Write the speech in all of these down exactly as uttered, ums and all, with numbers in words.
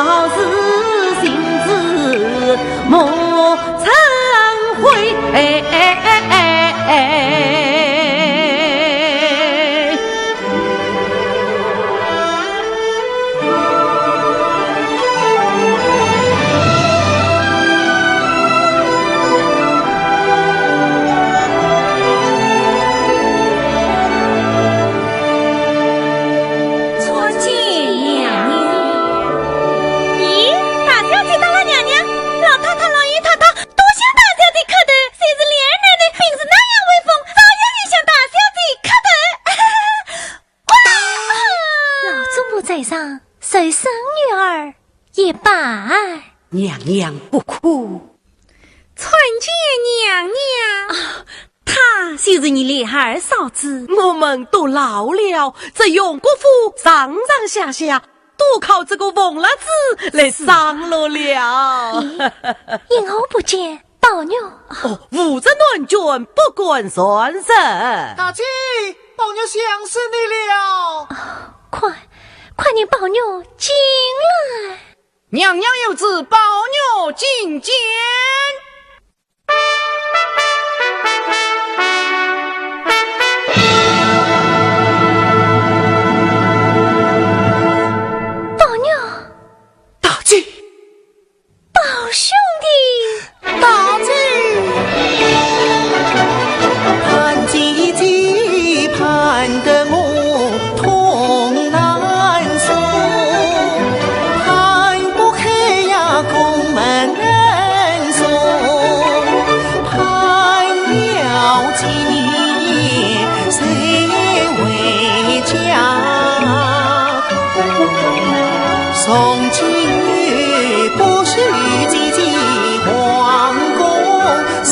好似星子莫曾辉。参见娘娘。咦，大小姐到了，娘娘。老太太、老爷太太，多谢大小姐磕头，就是琏二奶奶平时那样威风，照样也向大小姐磕头。哇！老祖母在上，受生女儿一拜。娘娘不哭。参见娘娘。啊，她就是你琏二嫂子。我们都老了，在荣国府上上下下，都靠这个凤lapse来生路了。咦，因何不见宝玉？哦，无着男眷，不敢传人。大姐，宝玉想死你了。快，快领宝玉进来。娘娘有旨，宝玉觐见。宝玉。大姐。 宝兄弟。大姐。盼姐姐盼得我痛难受，盼不开呀宫门锁，盼了几年 谁回家？从今不许姐姐皇宫事。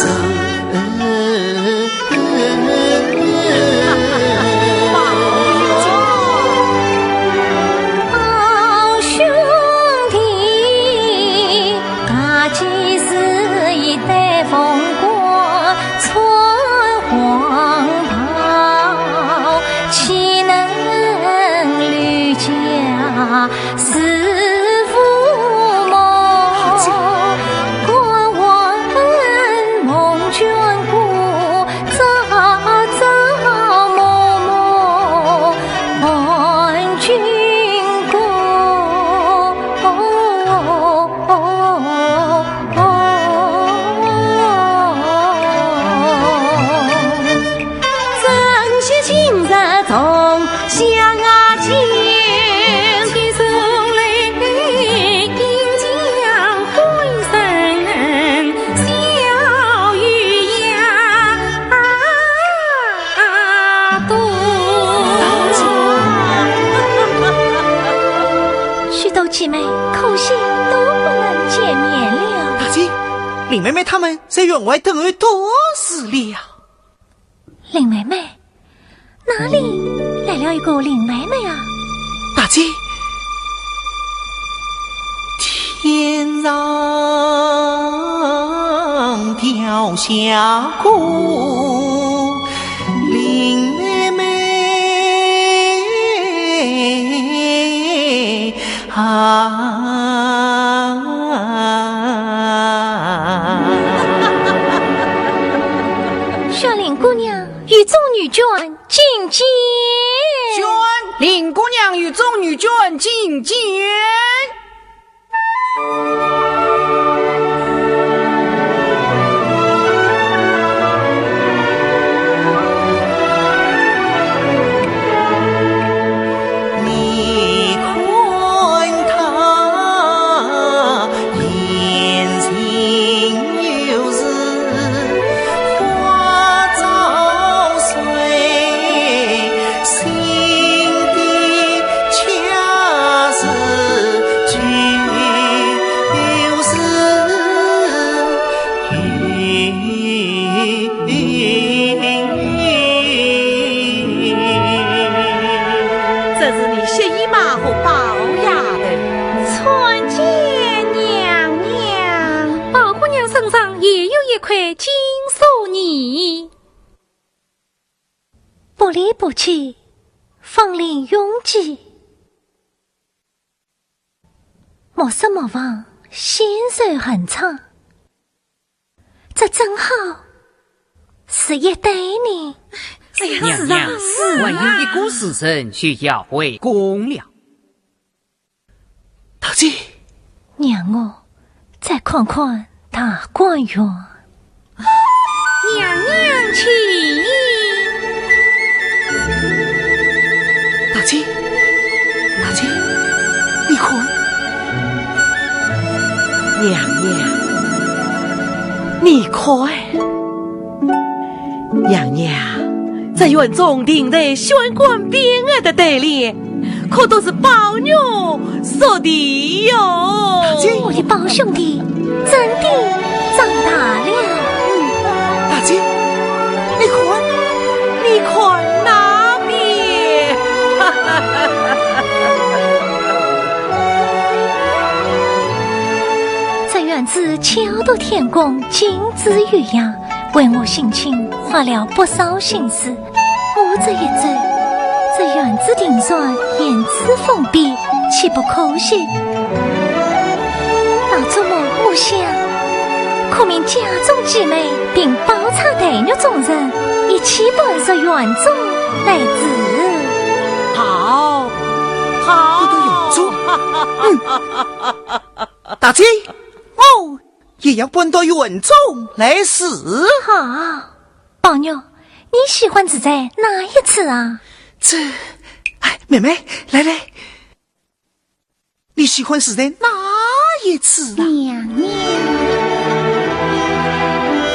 宝兄弟。 大姐是一代凤冠穿黄袍，岂能离家事父母？敢问梦眷故，朝朝暮暮盼君归。 许多姐妹可惜都不能见面了。大姐，林妹妹她们 在园外等候多时了。林妹妹？哪里来了一个林妹妹啊？大姐。天上掉下个林妹妹啊。 宣林姑娘与众女眷觐见。宣林姑娘与众女眷觐见。 你看她言行有时，花早睡，心底却是旧时。 这是你洗衣麻和宝丫头。参见娘娘。宝姑娘身上也有一块金锁呢。不离不弃，芳龄永继。莫失莫忘，心怀恨长。这正好是一对呢。哎呀，娘娘，是啊，是啊。还有一个时辰就要回宫了。大姐。让我再看看大观园。 娘娘请。大姐，大姐，你看。娘娘，你看。娘娘，这园中停在宣馆边儿的对联， 可都是宝玉说的哟。我的宝兄弟真的长大了。大姐，你看，你看那边。这园子巧夺天工，精致优雅，为我省亲花了不少心思。 我这一走，这园子庭院，园子封闭，岂不可惜？老祖母，我想，可命家中姊妹并宝钗、黛玉众人一起搬入园中来住。好，好。搬到园中？嗯。大姐。哦，也要搬到园中来住。好。 宝玉，你喜欢住在哪一处啊？这，哎，妹妹，来来，你喜欢住在哪一处啊？娘娘。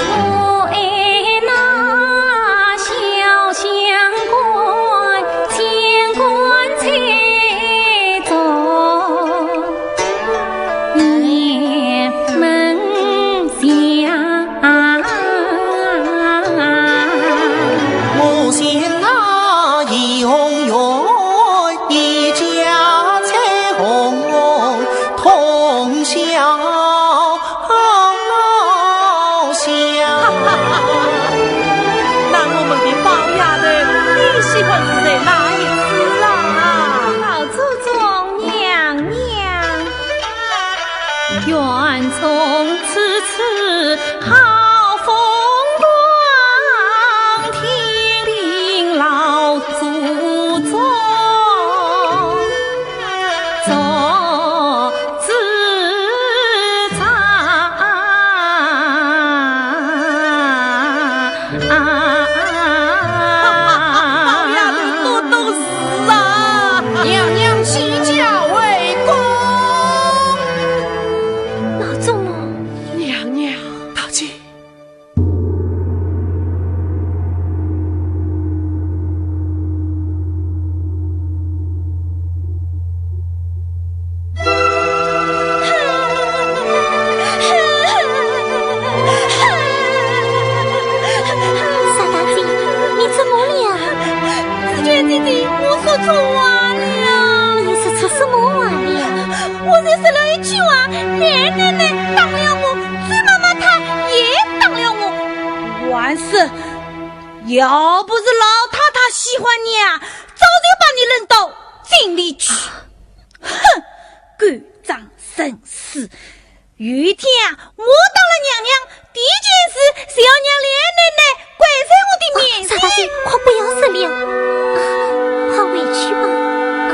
我爱那潇湘馆，千馆千中。 雁门下。我信那怡红院，一家彩虹同笑。 那我们的宝丫头，你喜欢住在哪一处啊？老祖宗，娘娘。园中处处好风光，听凭老祖宗。 做主张。好丫头，我懂事啊。娘娘起驾回宫。老祖母。娘娘。大姐。 傻大姐，你怎么了？紫鹃姐姐，我说错话了。你说出什么话了？我才说了一句话，琏奶奶打了我，周妈妈她也打了我。还是，要不是老太太喜欢你啊，早就把你扔到井里去。哼，狗仗人势。有一天啊，我当了娘娘，第一件事是要让琏奶奶跪在我的面前。傻大姐，快不要说了。啊，好，回去吧。啊。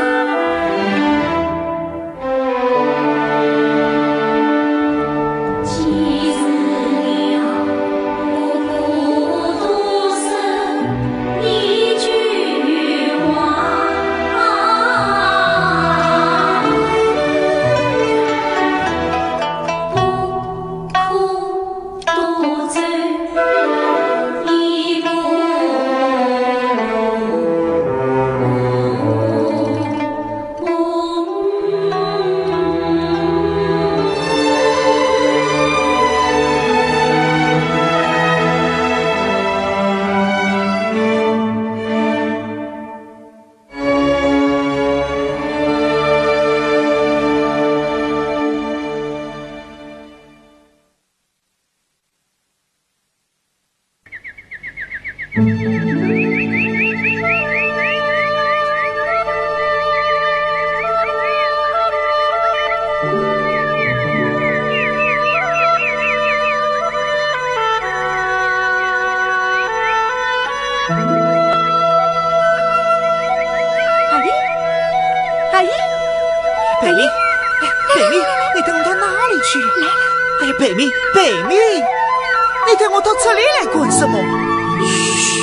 白眉，白眉，你带我到这里来干什么？嘘！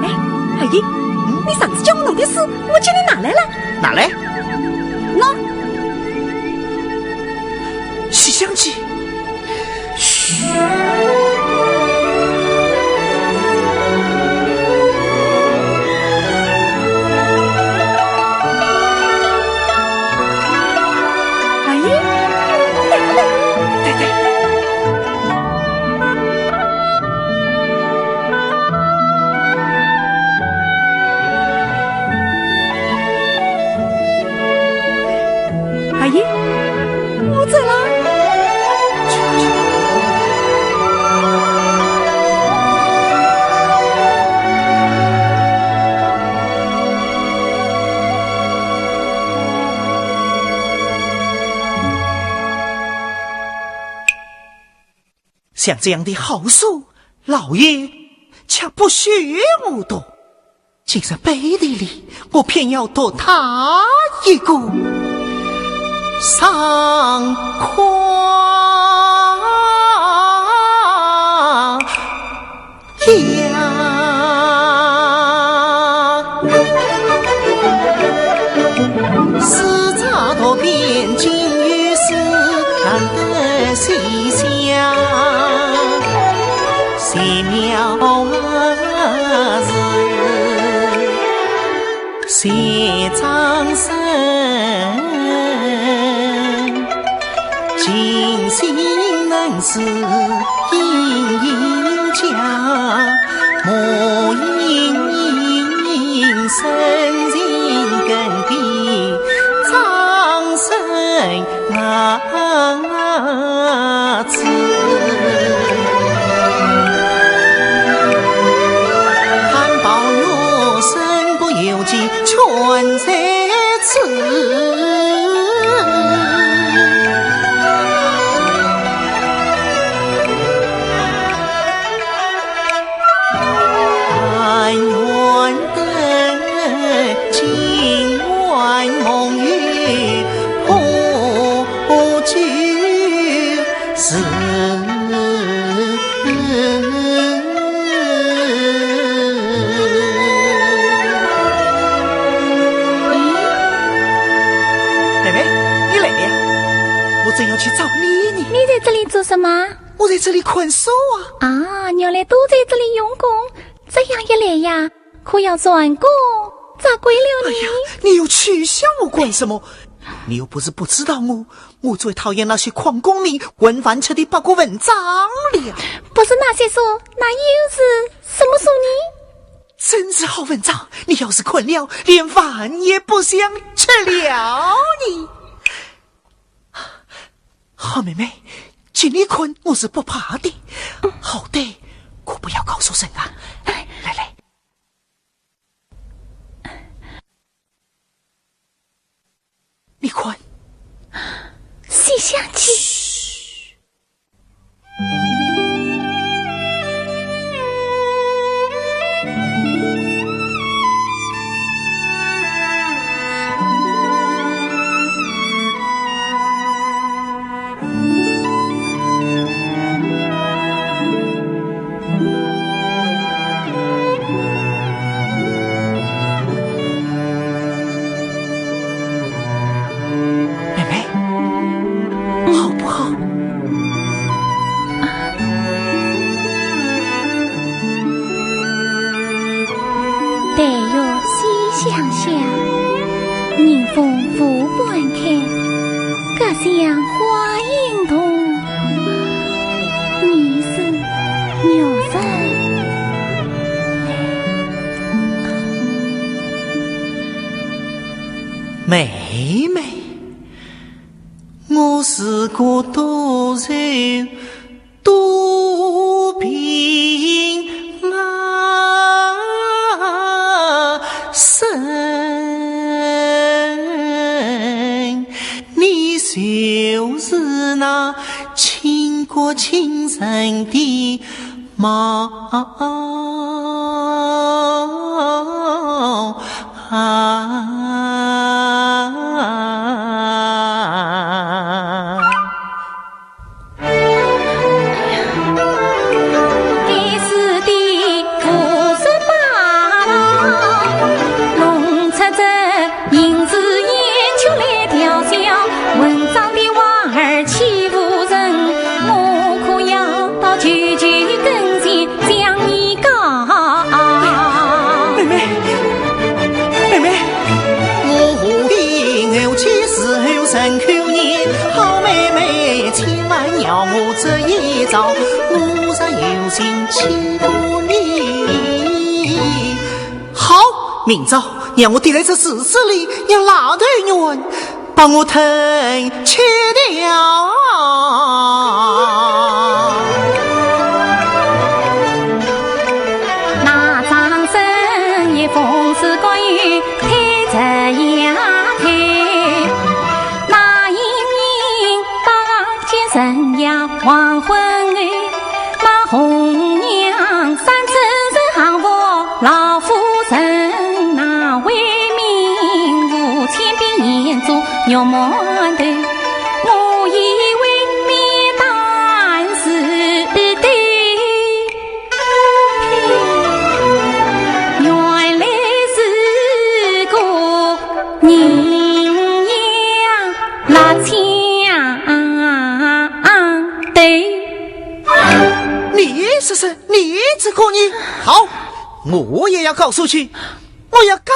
哎，阿姨，你上次叫我弄的书，我叫你拿来了。拿来？喏。《西厢记》。 哎，对，对，对，对。 阿姨，我走了。像这样的好书，老爷却不许我读。 今日背地里，我偏要夺他一个爽快呀！四朝多变，今有事难得西厢，谁料是 谁掌声，尽心能是应家，莫因深情更比掌声。 啊，子。含苞欲生不由己，全在此。但愿得今晚梦与 破旧时。妹妹，你来了呀！我正要去找你呢。你在这里做什么？我在这里看书啊。啊，原来都在这里用功，这样一来呀， 可要全功折桂了呢。哎呀，你又取笑我干什么？你又不是不知道我，我最讨厌那些诓功名、混饭吃的八股文章了。不是那些书，那又是什么书呢？真是好文章，你要是看了，连饭也不想吃了呢。好妹妹，给你看我是不怕的，好歹可不要告诉人啊。来来， 你看，《西厢记》。嘘。妹妹，好不好？待月西厢下，迎风拂半开，隔墙花影动，疑是玉人。妹妹，我是个多愁 多病啊身，你就是那倾国倾城的貌啊。明朝让我提来这树枝里，让蜡头冤把我吞吃掉。那张生一封是关于推着呀推，那一年到了见神呀黄昏哎，那红娘三次是行佛老夫人，那位名无千遍眼中肉馒头，我以为面蛋是对，原来是个人呀。 辣椒啊，对。你说说，你这个人，好，我也要告诉去，我要告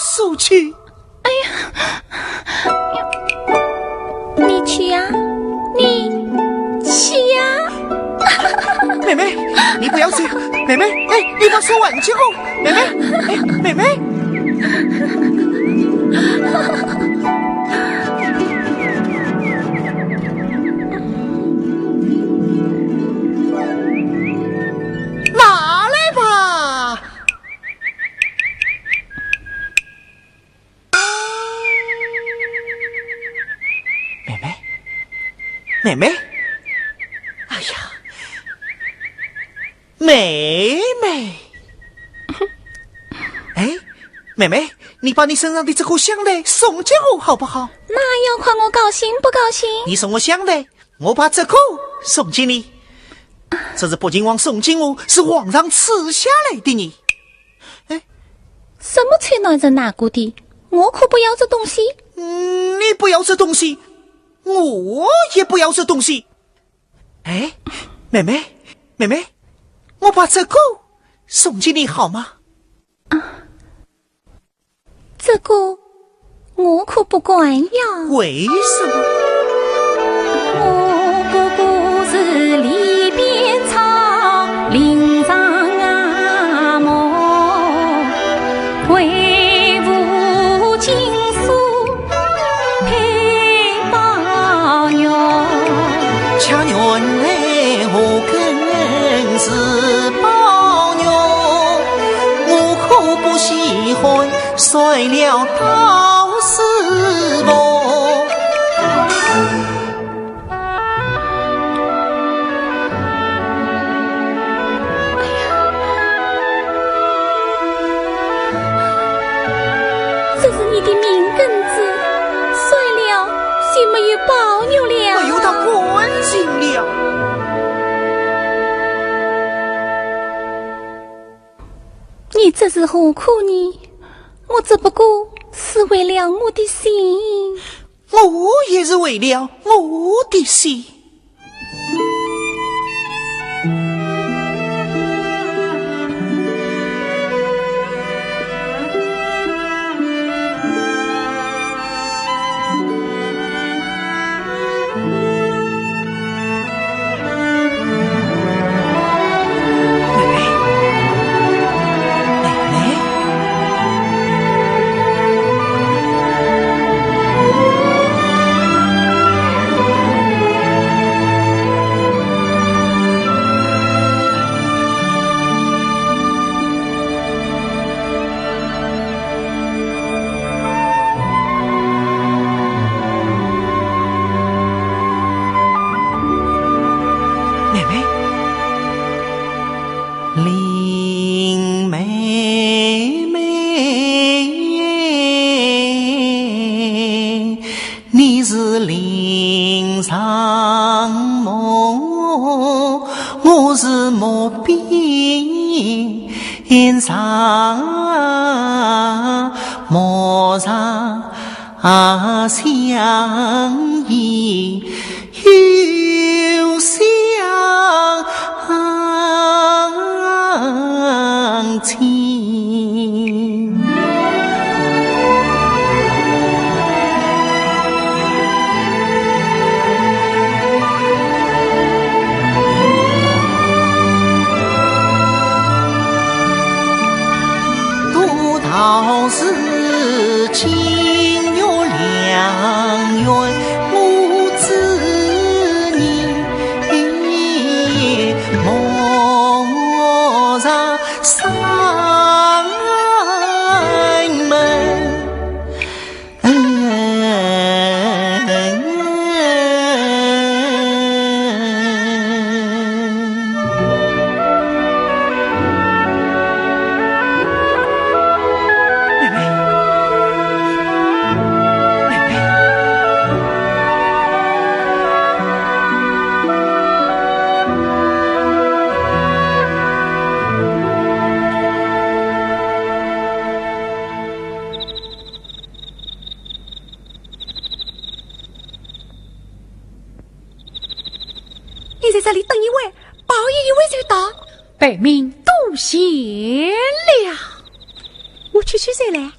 诉去。哎呀，你去呀，你去呀。妹妹，你不要去，妹妹，哎，你把手挽起我。 妹妹，哎，妹妹。拿来吧。妹妹，妹妹，哎呀，妹妹。哎，妹妹，你把你身上的这口香袋送给我好不好？那要看我高兴不高兴。你送我香袋，我把这个送给你。这是北静王送给我，是皇上赐下来的呢。哎，什么臭男人拿过的？我可不要这东西。嗯，你不要这东西，我也不要这东西。哎，妹妹，妹妹，我把这个送给你好吗？ 这个我可不敢呀。为什么？我不过是里边草林上啊么，为父经书配宝玉。恰原来我更是宝玉，我可不喜欢 摔了倒是我。这是你的命根子，摔了就没有宝玉了。没有他干净了。你这是何苦呢？ 我只不过是为了我的心。我也是为了我的心。妹妹，林妹妹，你是林上么，我是木边上么，上相依又相亲。 独到在这里等一会，宝爷一会就到。白命多谢了。我去取水来。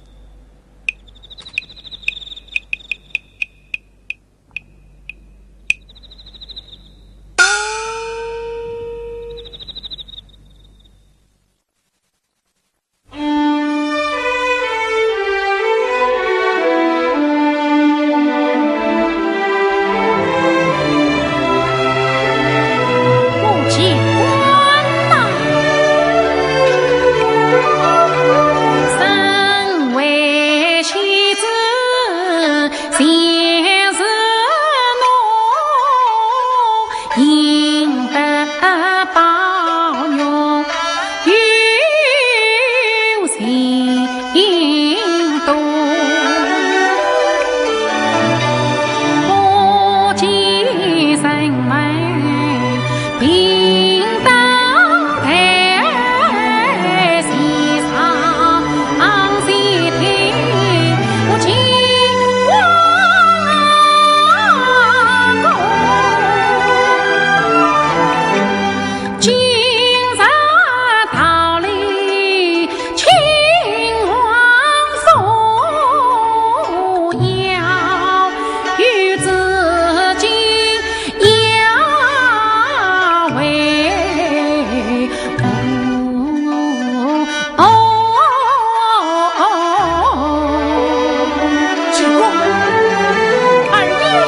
二爷，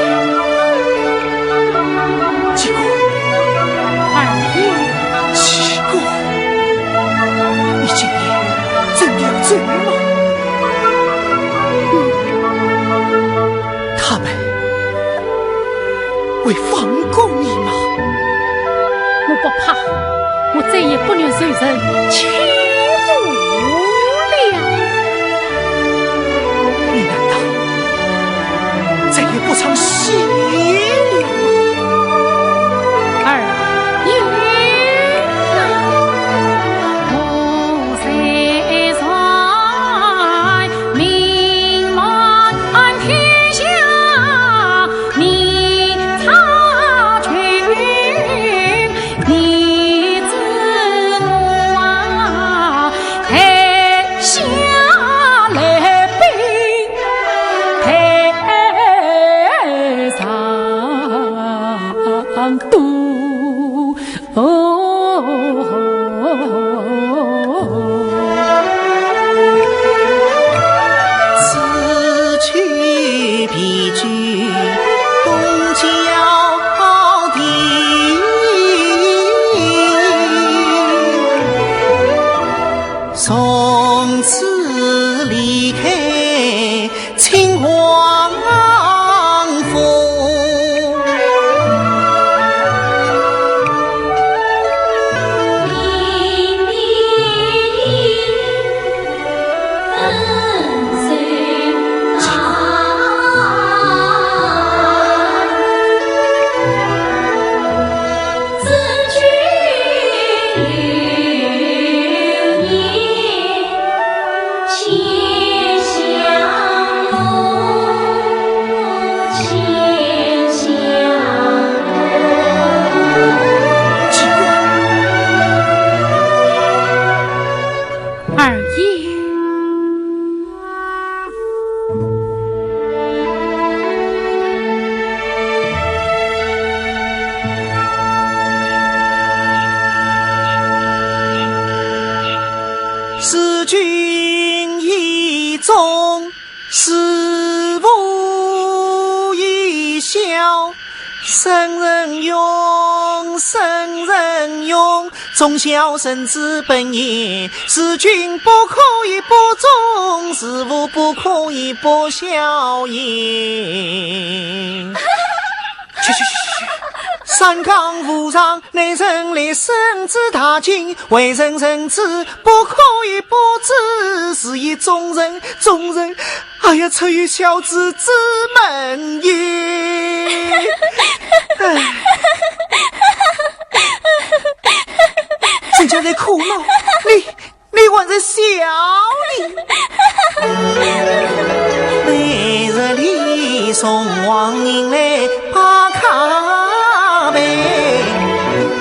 七哥，二爷，七哥，你今天真的要走吗？嗯，他们会放过你吗？我不怕，我再也不愿受人欺负了。你难道 再也不唱戏了。二爷啊！二爷。事君以忠，事父以孝， 圣人勇，圣人勇，忠孝圣之本也。事君不可以不忠，事父不可以不孝也。去去去去去！山冈无常，乃人类生之大境，为人人之，不可以不知，是以忠人，忠人， 哎呀，出于孝子之门也。哎，人家在苦恼，你，你还在笑呢。每日里送往迎来把咖啡。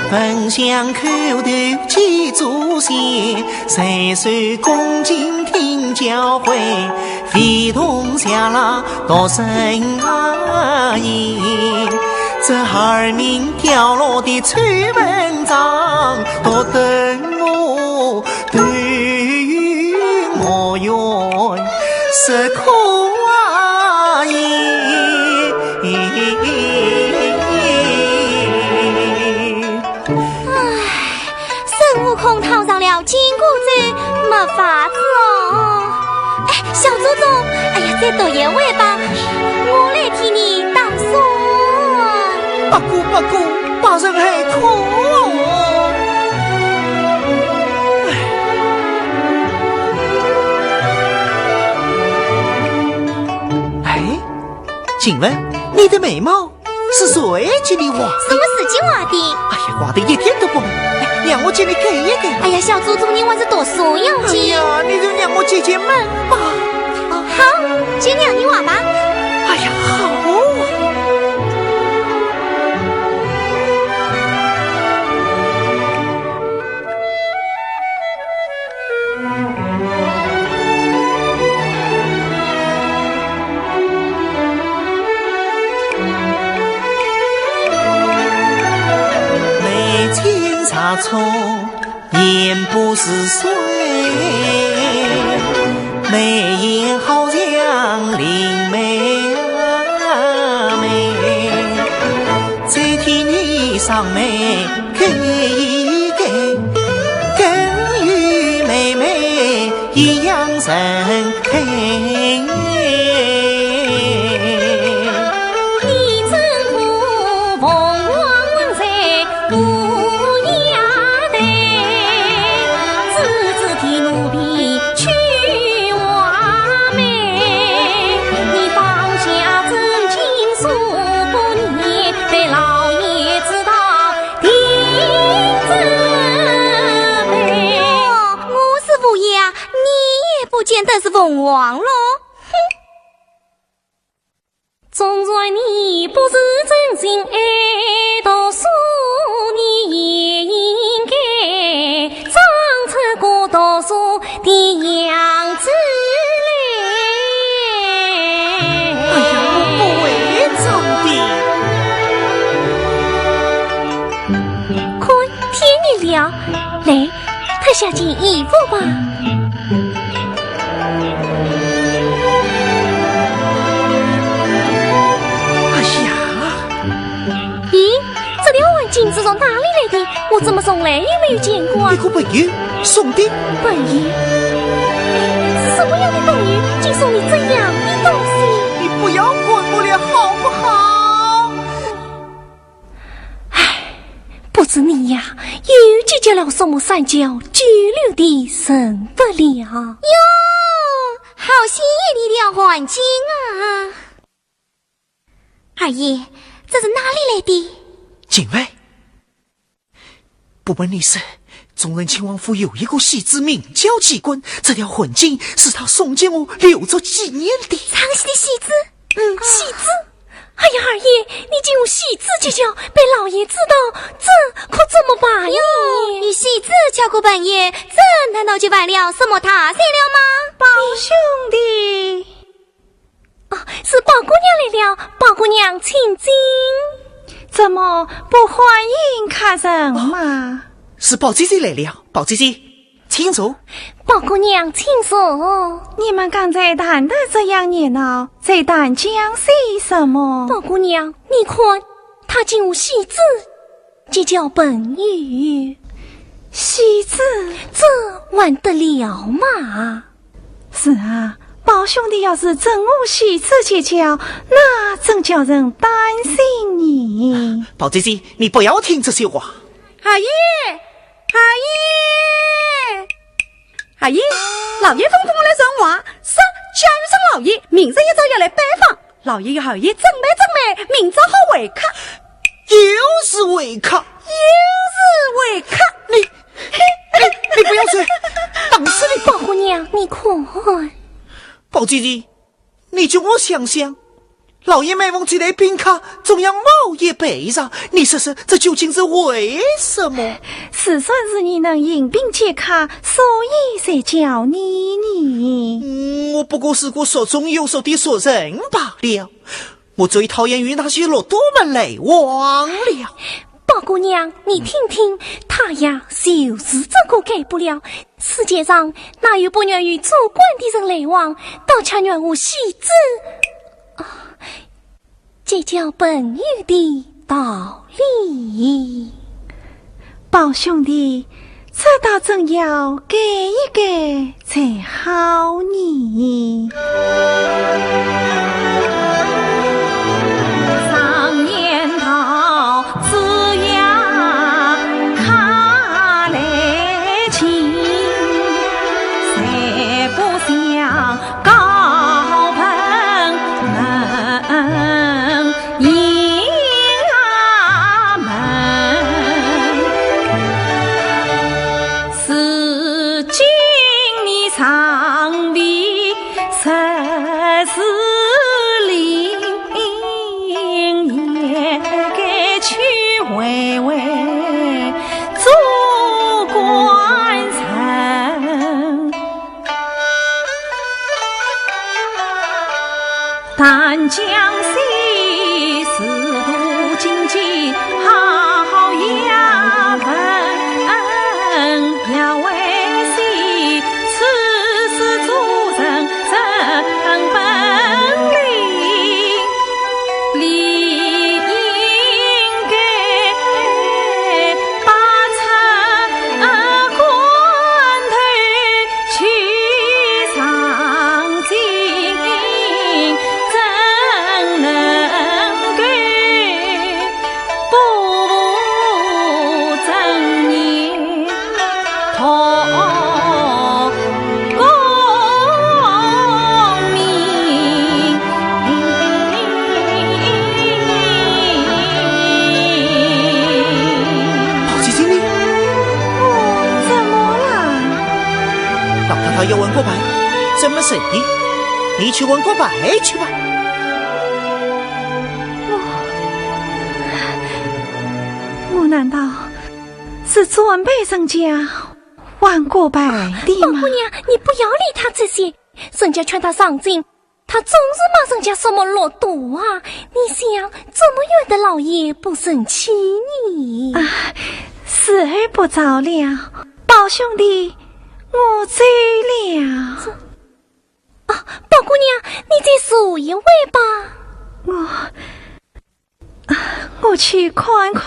焚香叩头祭祖先，岁岁恭敬听教诲，非同小老独生阿爷。这二名刁落的臭文章，独等我 头暈目眩，是苦啊！唉，孙悟空套上了紧箍咒，没法子哦。哎，小祖宗，哎呀，再读一回吧，我来替你打算。不过，不过， 把人害苦哦。哎，请问你的眉毛是谁给你画的？是我自己画的。哎呀，画的一点都不美。哎，让我给你改一改。哎呀，小祖宗，你还是读书要紧。哎呀，你就让我解解闷吧。 好，先让你画吧。哎呀，好啊。眉清茶冲， 眼不识水，眉眼好像灵媒啊妹，再替你上眉改一改，更与妹妹一样神配。 哦，我是无恙，你也不见得是凤凰咯。 哎呀，我不会唱的。看，天热了，来，脱下件衣服吧。 哎呀，咦，这条汗巾是从哪里来的？我怎么从来也没有见过啊？一个朋友送的。朋友？哎，是什么样的朋友，竟送你这样的东西？你不要管我了，好不好？ 唉，不知你呀，又结交了什么三教九流的人物了？哟，好鲜艳的一条汗巾啊！二爷，这是哪里来的？请问，不瞒你说， 中原亲王府有一个戏子名叫季坤，这条汗巾是他送给我留作纪念的。唱戏的戏子？嗯。戏子？哎呀，二爷，你竟与戏子结交，被老爷知道，这可怎么办呢？哟，与戏子交个朋友，这难道就犯了什么大罪了吗？宝兄弟。 哦，是宝姑娘来了，宝姑娘请进。怎么不欢迎客人嘛？是宝姐姐来了，宝姐姐，请坐。宝姑娘请坐。你们刚才谈得这样热闹，在谈讲些什么？宝姑娘，你看，她竟与戏子结交朋友。戏子？这还得了嘛？ 是啊，宝兄弟要是真与戏子结交，那真叫人担心呢。宝姐姐，你不要听这些话。二爷，二爷，二爷，老爷吩咐我来传话，说贾雨村老爷明日一早要来拜访。 老爷要二爷准备准备，明朝好会客。又是会客？又是会客。你，你，你不要说，打死你！宝姑娘，你看。宝姐姐，你叫我想想，老爷每逢接待宾客，总要某一杯茶，你说说，这究竟是为什么？自然是你能迎宾接客，所以才叫你呢。嗯，我不过是个熟中有熟的熟人罢了。我最讨厌与那些禄蠹们来往了。宝姑娘，你听听，他呀，就是这个改不了。世界上哪有不愿与做官的人来往，倒恰愿我戏子。哦，这叫朋友的道理。宝兄弟，这倒真要改一改才好呢。常言道，子夏客来京，谁不向高朋门迎门？如今你尚未十四龄，也该去会会做官人。 但将心事度尽，好好要问，要问谁，此事做人真本领，理应该拔出 关头去上京，怎能够不务正业，同功名？ 宝姐姐，你……哦，怎么了？老太太要问过牌，怎么审的？你去问过牌去吧。我……我难道是专陪人家玩过牌的吗？宝姑娘，你不要理他这些，人家劝他上进， 他总是骂人家什么禄蠹啊！你想，怎么怨得老爷不生气呢？啊，时候不早了，宝兄弟，我走了。啊，宝姑娘，你再坐一会吧。我……啊，我去看看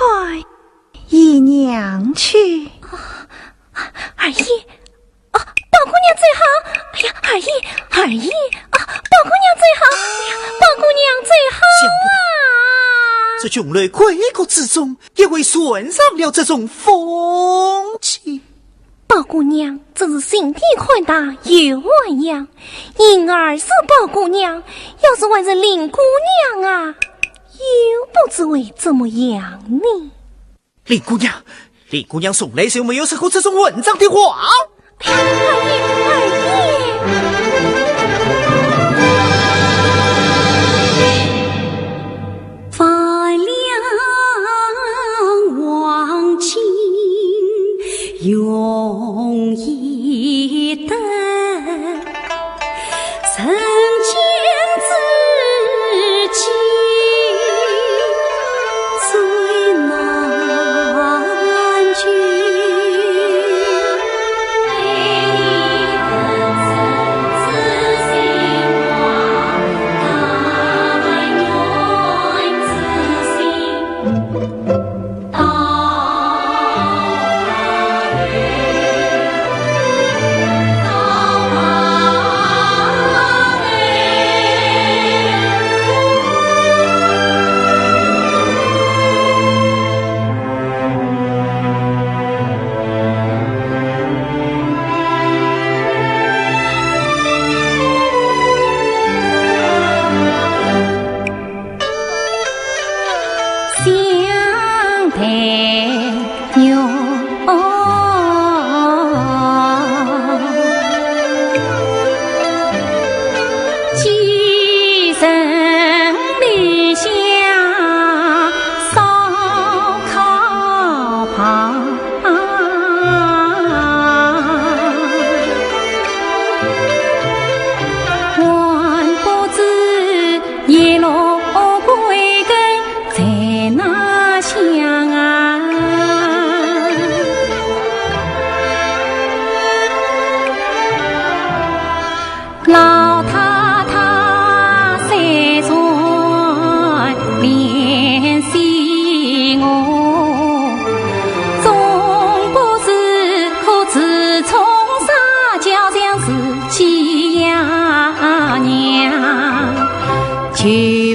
姨娘去。啊，二爷， 啊，宝姑娘走好！哎呀，二爷，二爷！啊，宝姑娘走好！哎呀，宝姑娘走好啊！想不到，这琼楼闺阁之中，也会传上了这种风气。宝姑娘真是心地宽大又涵养，因而是宝姑娘，要是换成林姑娘啊，又不知会怎么样呢。 林姑娘，林姑娘从来就没有说过这种混账的话。哎呀，二爷，二爷！万两黄金容易得， 人间知己最难求。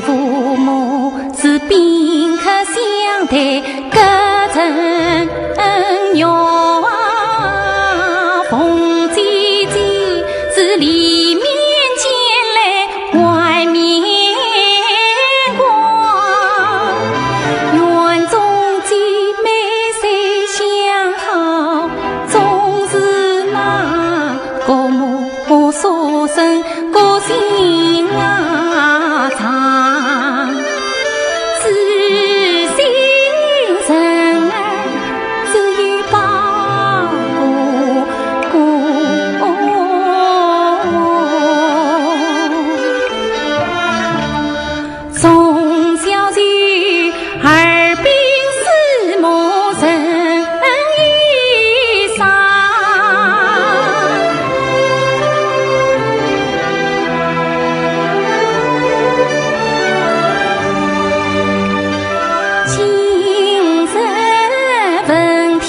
父母是宾客相待，隔层远。凤姐姐是里面尖来外面光，园中姐妹谁相好，总是那个么 我所生个心啊长，痴心人儿只有八个。从小就耳鬓厮磨成一双。今日闻听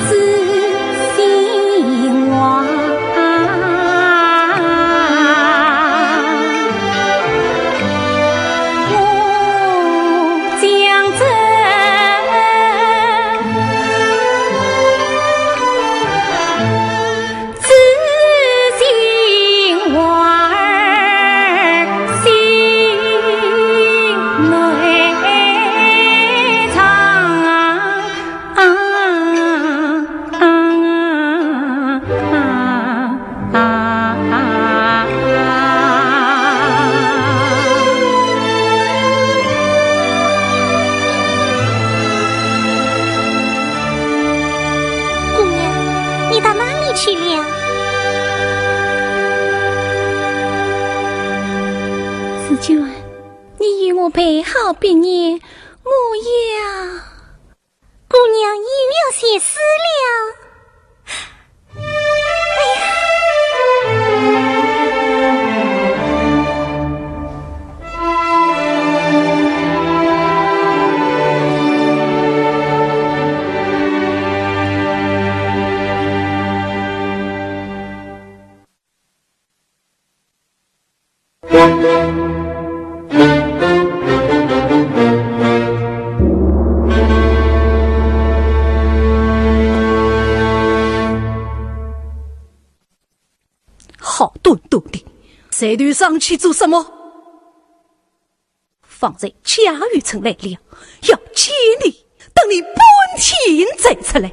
知心话。 我将这知心话儿心内藏。 啊，啊，啊，啊，啊。姑娘，你到哪里去了？紫鹃，你与我备好笔砚，我要 姑娘有了些事了。哎呀！好端端的，谁对上去做什么？ 方才贾雨村来了，要见你，等你半天再出来。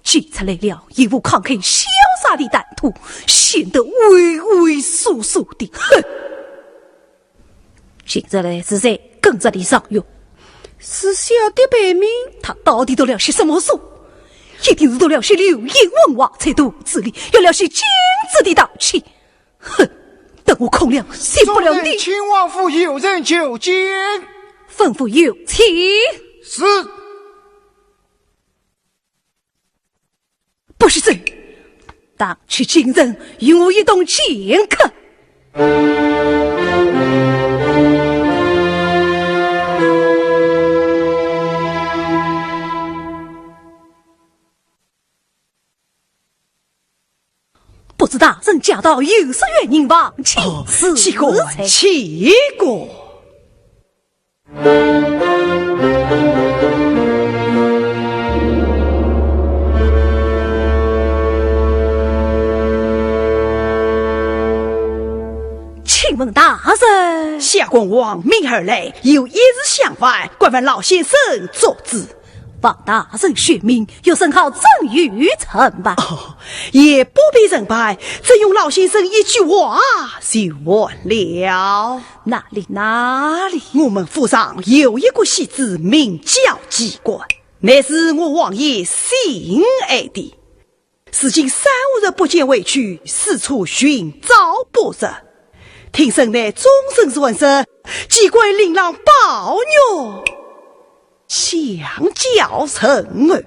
既出来了，也不看看潇洒的谈吐，显得畏畏缩缩的。哼！今日来是谁跟着你上学？是小的背命。他到底读了些什么书？一定是读了些流言文化，才肚子里有了些尖子的道气。 哼，等我孔亮饶不了你。众人，请王府有人求见。吩咐有请。是。不许走，带去京城与我一同见客。 不知大人驾到，有失远迎，望请哦，赐罪。岂敢，岂敢。请问大人。下官王命而来，有一事相烦，敢烦老先生作主。 望大人宣明，学生好怎样承办？哦，也不必承办，只用老先生一句话就完了。哪里，哪里？我们府上有一个戏子，名叫季观，乃是我王爷心爱的。如今三五日不见回去，四处寻找不着。听说乃终身传说，季观令郎宝玉 想叫人儿。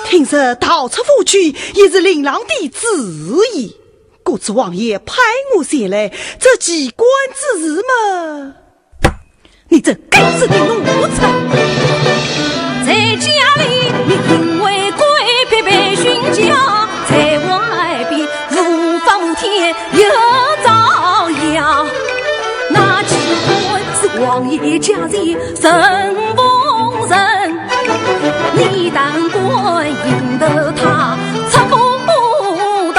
听说逃出府去，也是令郎的主意。故此王爷派我前来，这季观之事嘛，你这该死的奴才！在家里你因为规矩被训教，在外边无法无天又遭殃。那季王爷驾前人逢人，你但敢引得他出府堂。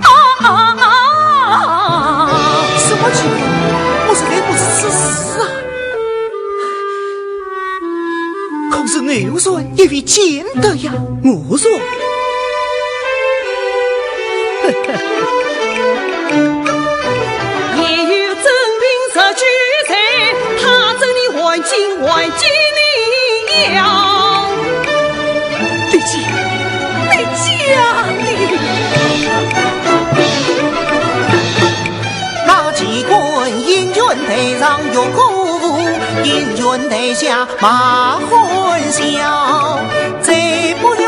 啊啊啊！什么情况？我实在不知此事啊。可是偶然也未见得呀。偶然？ 也有真凭实据在，他真的还京还京了。你讲，你讲的。那机关应愿台上月歌舞，应愿台下马欢笑，再不愿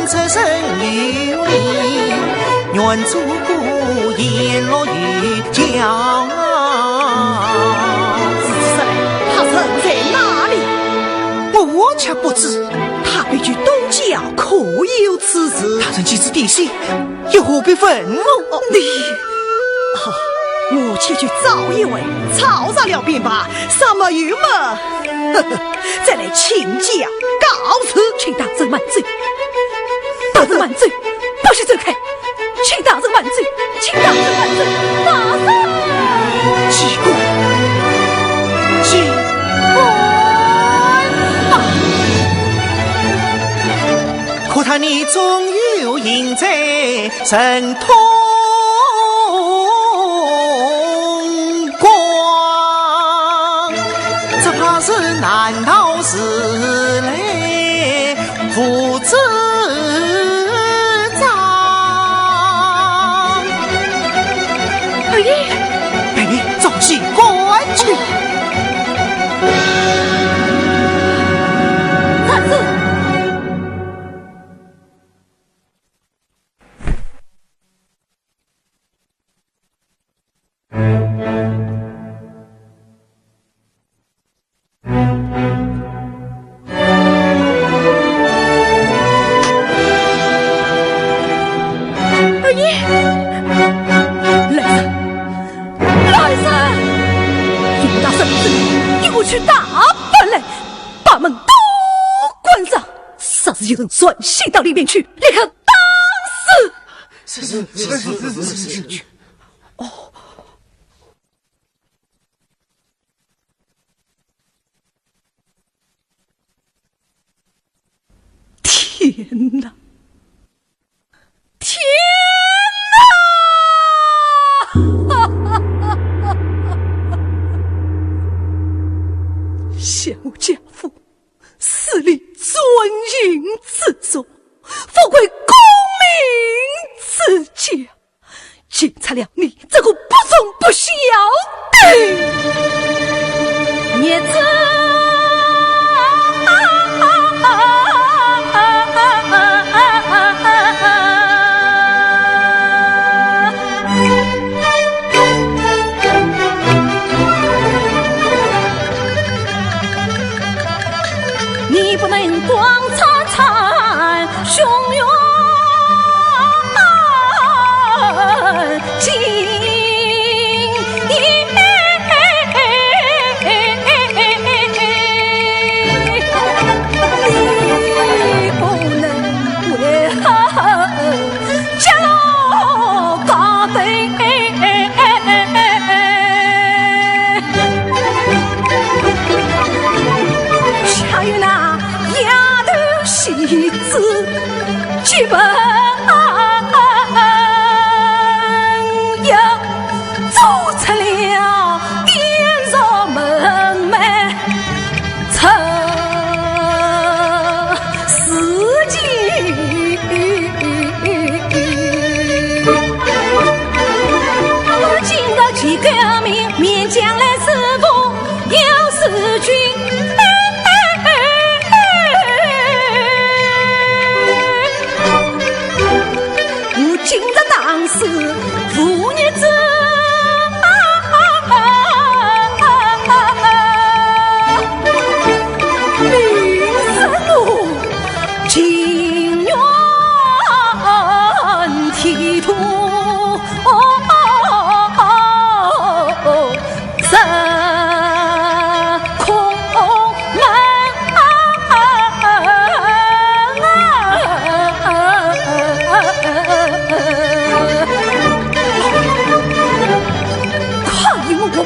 出身有名，愿做 孤雁落于江。如此说来，他人在哪里？我却不知。他避居东郊，可有此事？他人既知地形，又何必问我？哦，你……啊，我且去找一回，吵着了便罢，什么有么？ 再来请教告辞。请大人慢走，大人慢走，不许走开！请大人慢走，请大人慢走，大人！机关，机关啊！可叹你终有应在，神通 光，只怕是难逃时来无之障。二爷，二爷，照机关去。儿子。 二爷，来人，来人！有大人，给我去打板来，把门都关上。若是有人传信到里面去，立刻打死！是，是，是，是，是，是，是。哦。 天哪！天哪！想我家父势立尊营之所，富贵功名之家， 竟出了你这个不忠不孝的孽子！你不能光参参 雄勇进，你不能为何降落高飞。 恰与那丫头戏子结伴游，走出了燕巢门楣。 自己。今朝见革命，面将来是否有事君？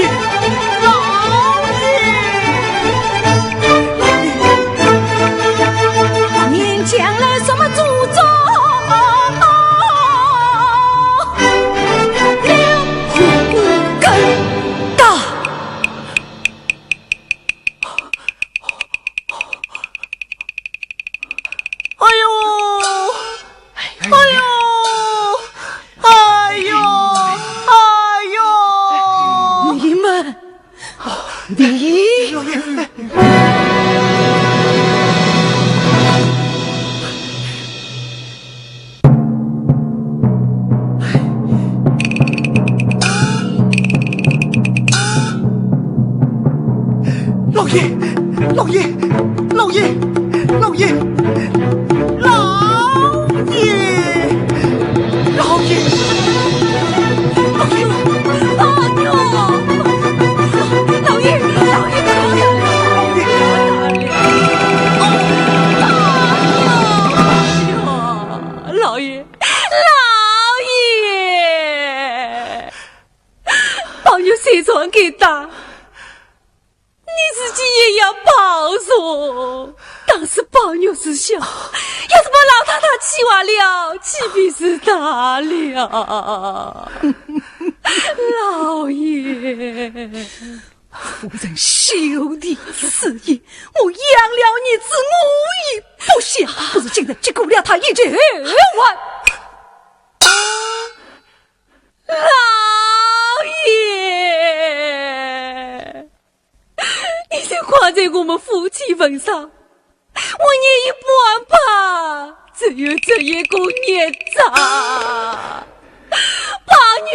爷，老爷，老爷，老爷。 哎呦，哎呦，哎呦，哎呦！你们，你……老爷，老爷，老爷，老爷，老爷，老爷，老爷，老爷，老爷，老爷，老爷，老爷，老爷，老爷。 老爷，老爷，宝玉虽然该打，你自己也要保重。当时宝玉是小，要是把老太太气坏了，岂不是大了？老爷。 夫人休提此言，我养了儿子，我也不孝，不如今日结果了他一绝冤枉。老爷，你就挂在我们夫妻坟上， 我念一半吧，只有这一个孽障。宝玉，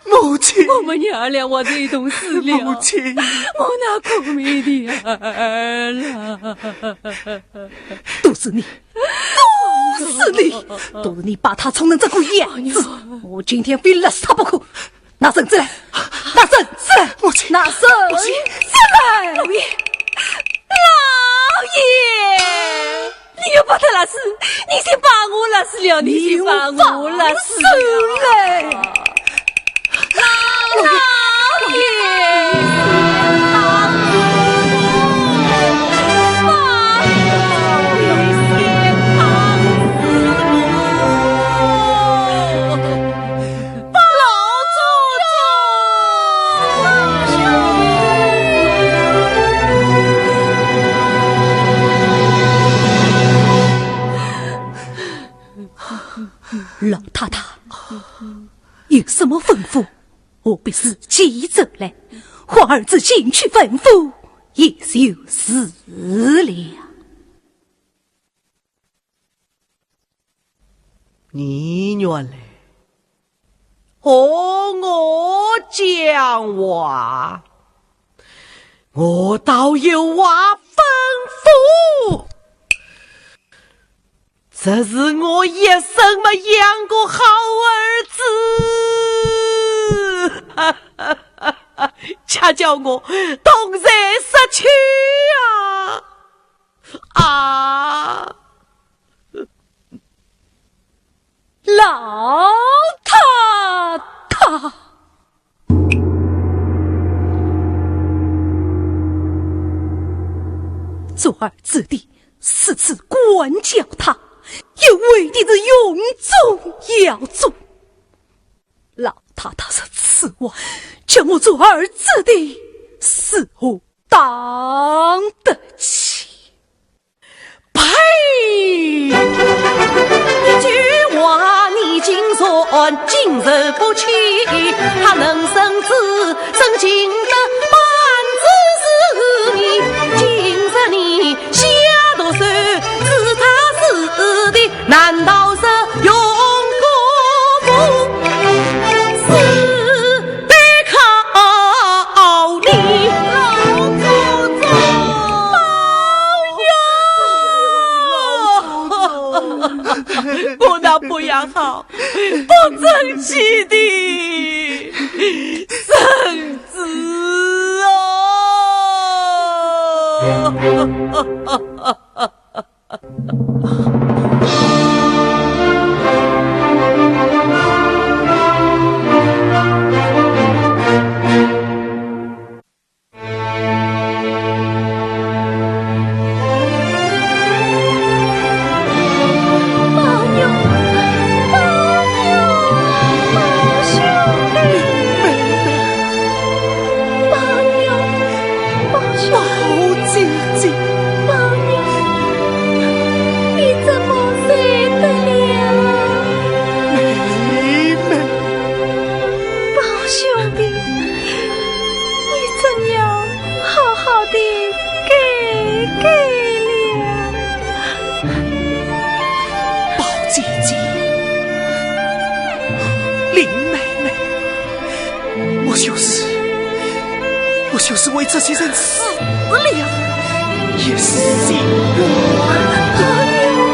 母亲，我们娘儿俩活在一同死了，母亲，我那苦命的儿啊！都是你，都是你，都是你把他宠成这个样子，我今天非勒死他不可。 拿绳子来，拿绳子来，母亲，拿绳子来。老爷，老爷，你要把他勒死，你先把我勒死了，你先把我勒死了。你放手来。老爷，老爷，你先放手。 老祖宗！老太太，有什么吩咐，何必自己走来？唤儿子进去吩咐，也就是了。 你原来和我讲话，我倒有话吩咐。这是我一生没养过好儿子，恰叫我东山失去啊！ 啊！老太太，做儿子的如此管教他，有为的是用中要重。 老太太说此话，叫我做儿子的，如何当得起？呸！一句话你竟然经受不起，他能生子，怎经得半子是你？今日你下毒手，是他是的，难道是用功夫？是得靠你。老祖宗！我那不要好，不争气的圣旨啊！我就是，我就是为这些人死了，也是心甘情愿。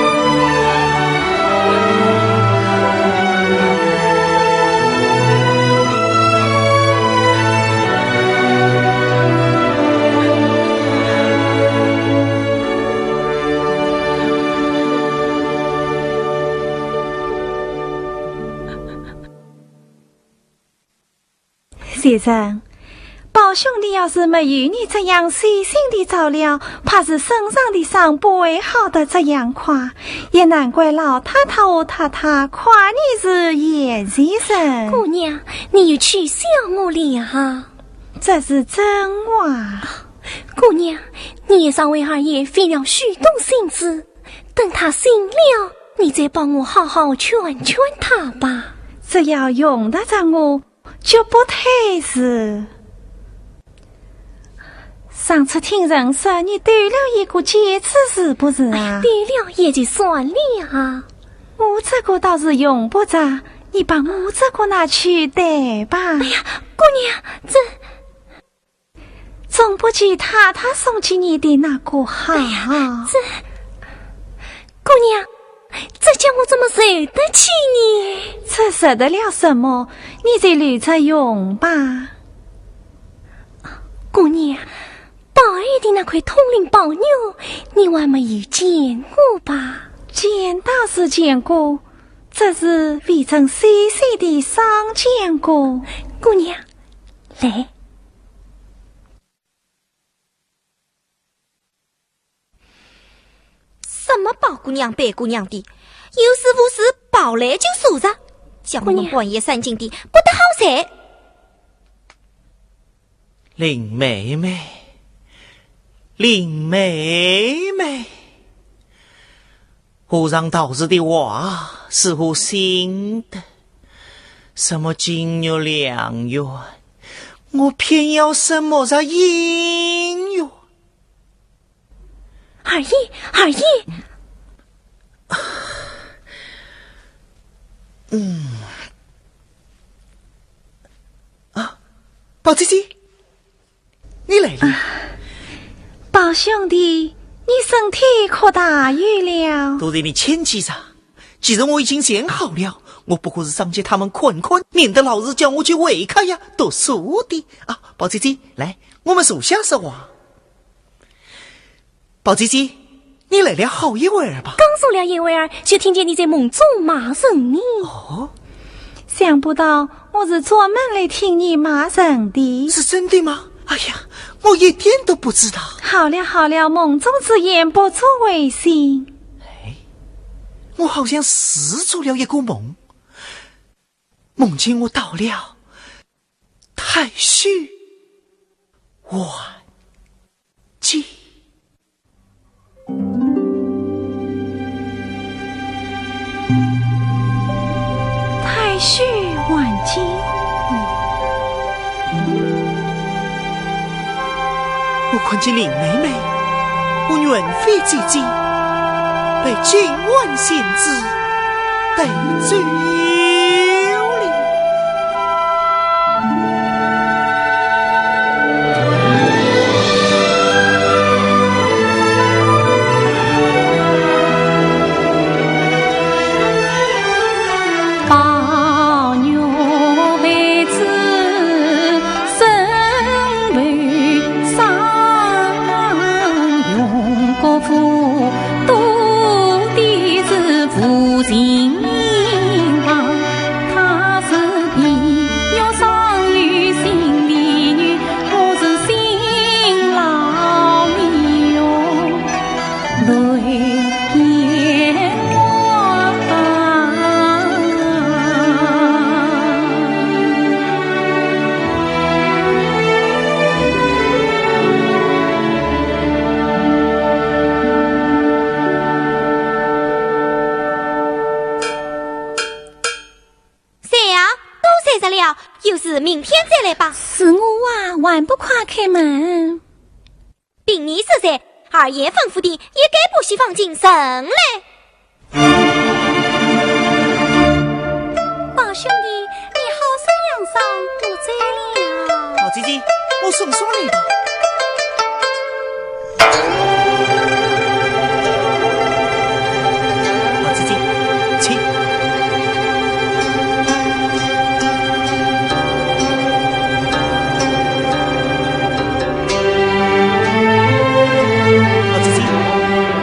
先生，宝兄弟要是没有你这样细心的照料，怕是身上的伤不会好得这样快。也难怪老太太和太太夸你是贤先生。姑娘，你又取笑我了啊？这是真话。姑娘，你也常为二爷费了许多心思，等他醒了，你再帮我好好劝劝他吧。只要用得着我， 绝不推辞。上次听人说你丢了一个戒指，是不是啊？哎，丢了也就算了啊。我这个倒是用不着，你把我这个拿去戴吧。哎呀，姑娘，这……总不及太太送给你的那个好。哎呀，这……姑娘，这叫我怎么受得起呢？这受得了什么？你就留着用吧。姑娘，宝二爷的那块通灵宝玉，你还没有见过吧？见倒是见过，只是未曾细细地赏见过。姑娘，来。 什么宝姑娘、白姑娘的，有事无事跑来就说着，叫我们半夜三更的不得好睡。林妹妹，林妹妹，和尚道士的话是我信的，什么金玉良缘，我偏要什么这姻缘。 二爷，二爷。嗯。啊，宝姐姐，你来了。宝兄弟，你身体可大有了？多谢你牵记着。既然我已经想好了，我不过是上街他们看看，免得老是叫我去会客呀、读书的。啊，宝姐姐，来，我们坐下说话。 宝姐姐，你来了好一会儿吧？刚坐了一会儿，就听见你在梦中骂人呢。哦，想不到我是专门来听你骂人的。是真的吗？哎呀，我一点都不知道。好了好了，梦中之言不足为信。哎，我好像是做了一个梦，梦见我到了太虚晚 境。太虚晚境。我看见林妹妹和元妃姐姐被金碗仙子带走了。了，有事明天再来吧。是我啊，还不快开门？禀你叔侄，二爷吩咐的，一概不许放进城来。宝兄弟，你好生养伤，不走了。好姐姐，我送送你吧。 好姐姐，请。好姐姐，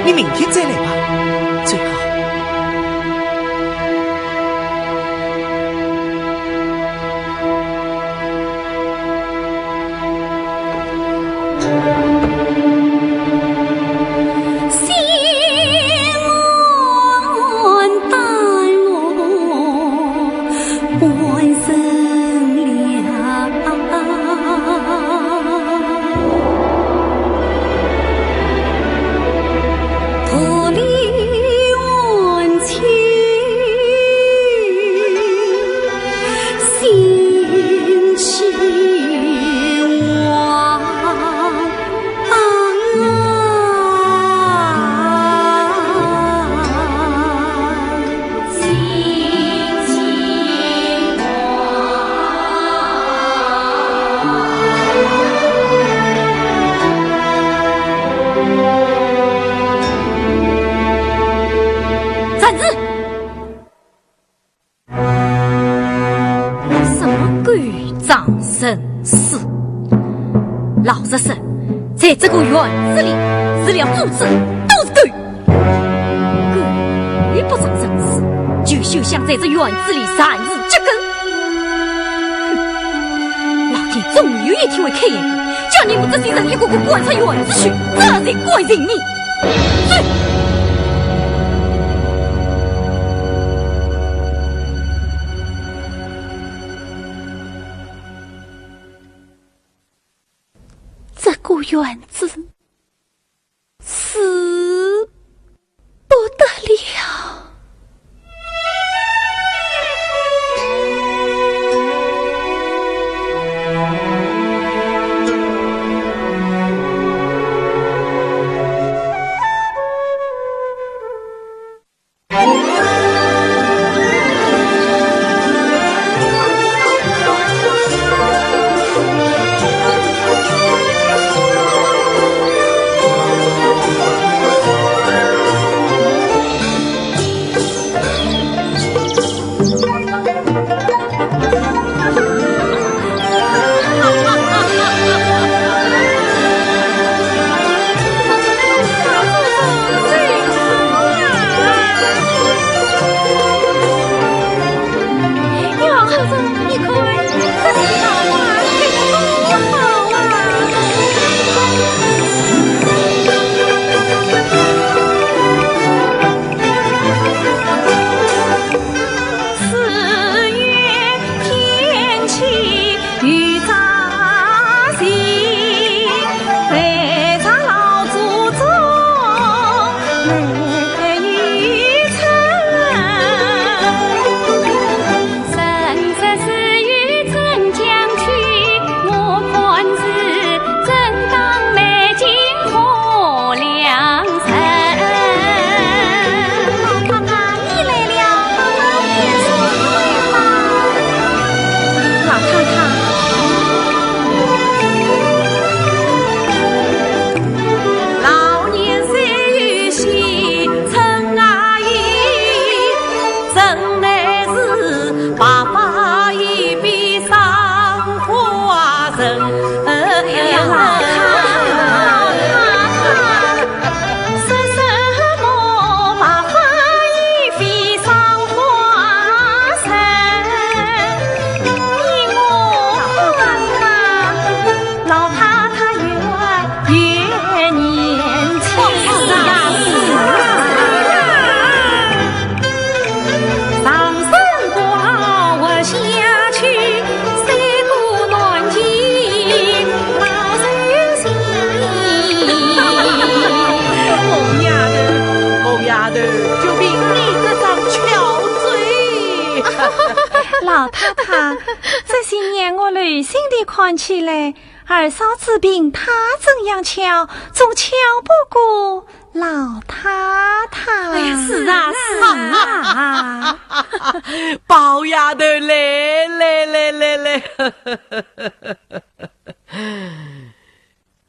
你明天再来吧。最好。站住！什么狗仗人势？老实说，在这个院子里，除了猪子，都是狗。 狗不仗人势，就休想在这院子里擅自扎根。哼，老天总有一天会开眼的，叫你们这些人一个个滚出院子去，这才管人呢。走！这个院子 是不得了。老太太，这些年我留心地看起来，二嫂子病她怎样巧，总巧不过老太太。哎呀，是啊，是啊。宝丫头来，来，来，来，来。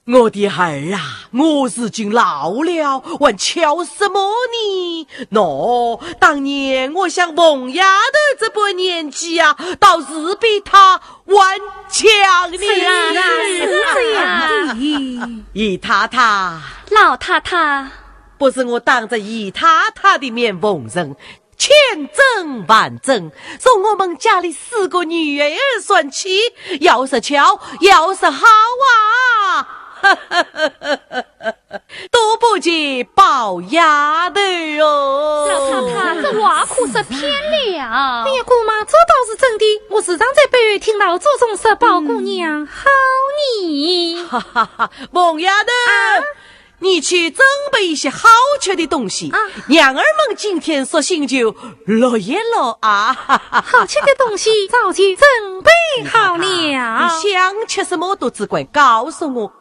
我的儿啊，我如今老了，还巧什么呢？喏，当年我像凤丫头这般年纪啊，倒是比她还巧呢。是啊，是这样的。姨太太。老太太。不是我当着姨太太的面奉承， 千真万真，从我们家里四个女儿算起，要说巧，要说好啊，都不及宝丫头哟。老太太，这话可说偏了。哎呀，姑妈，这倒是真的，我时常在背后听老祖宗说宝姑娘好呢。哈哈哈，凤丫头，啊？ 你去准备一些好吃的东西，啊。娘儿们今天索性就乐一乐啊。好吃的东西早就准备好了。你想吃什么都只管告诉我，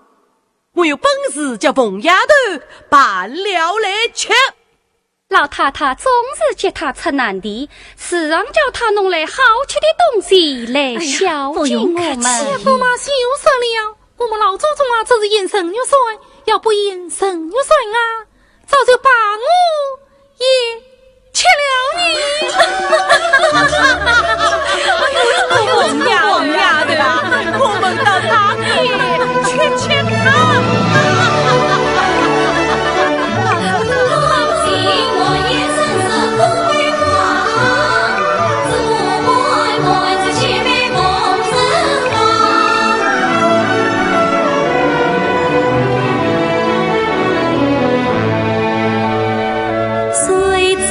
我有本事叫凤丫头办了来吃。老太太总是给她出难题，时常叫她弄来好吃的东西来孝敬我们。哎呀，不用客气。哎呀，姑妈，休说了。 我们老祖宗啊，只是嫌人肉酸，要不嫌人肉酸啊，早就把我也吃了呢。哎呀，凤丫头啊，我们到她那里去吃她。 谁知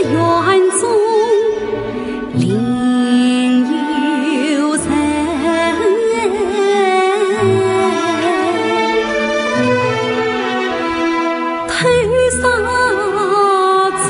园中另有人，偷纱之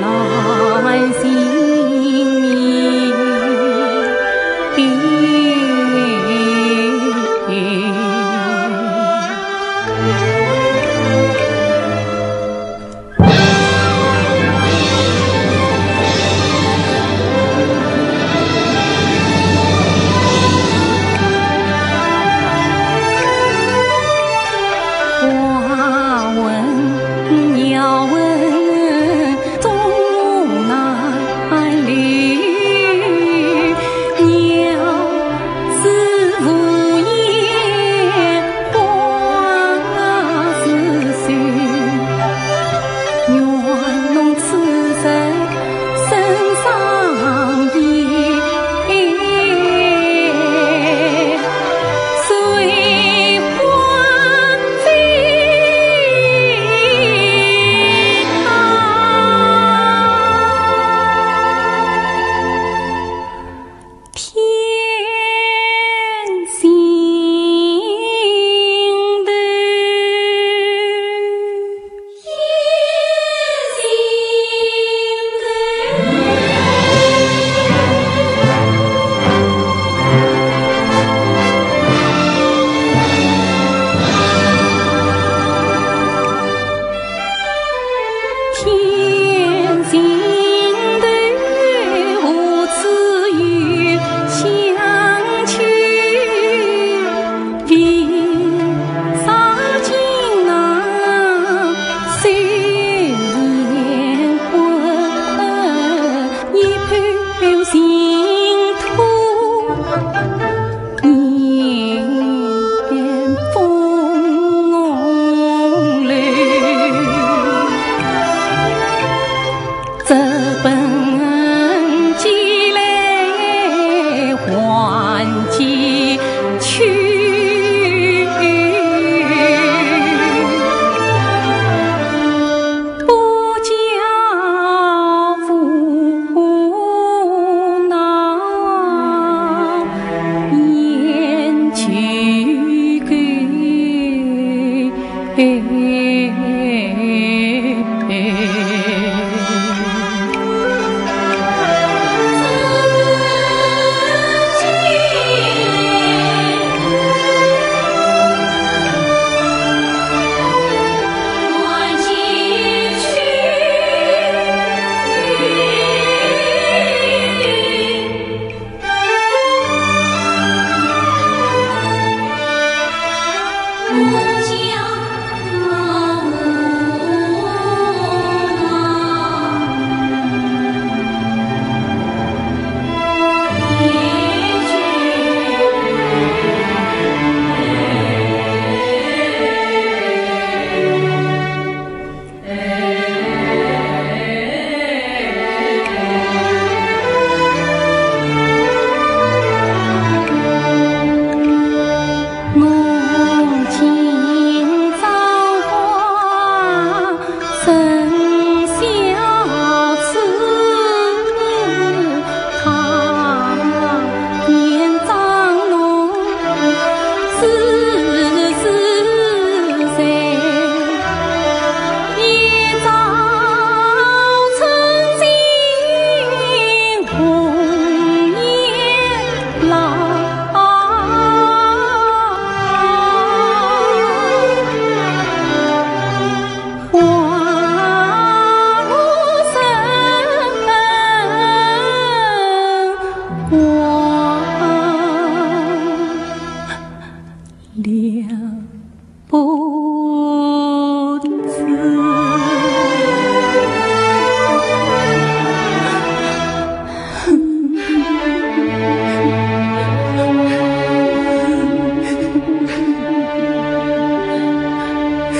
难寻觅。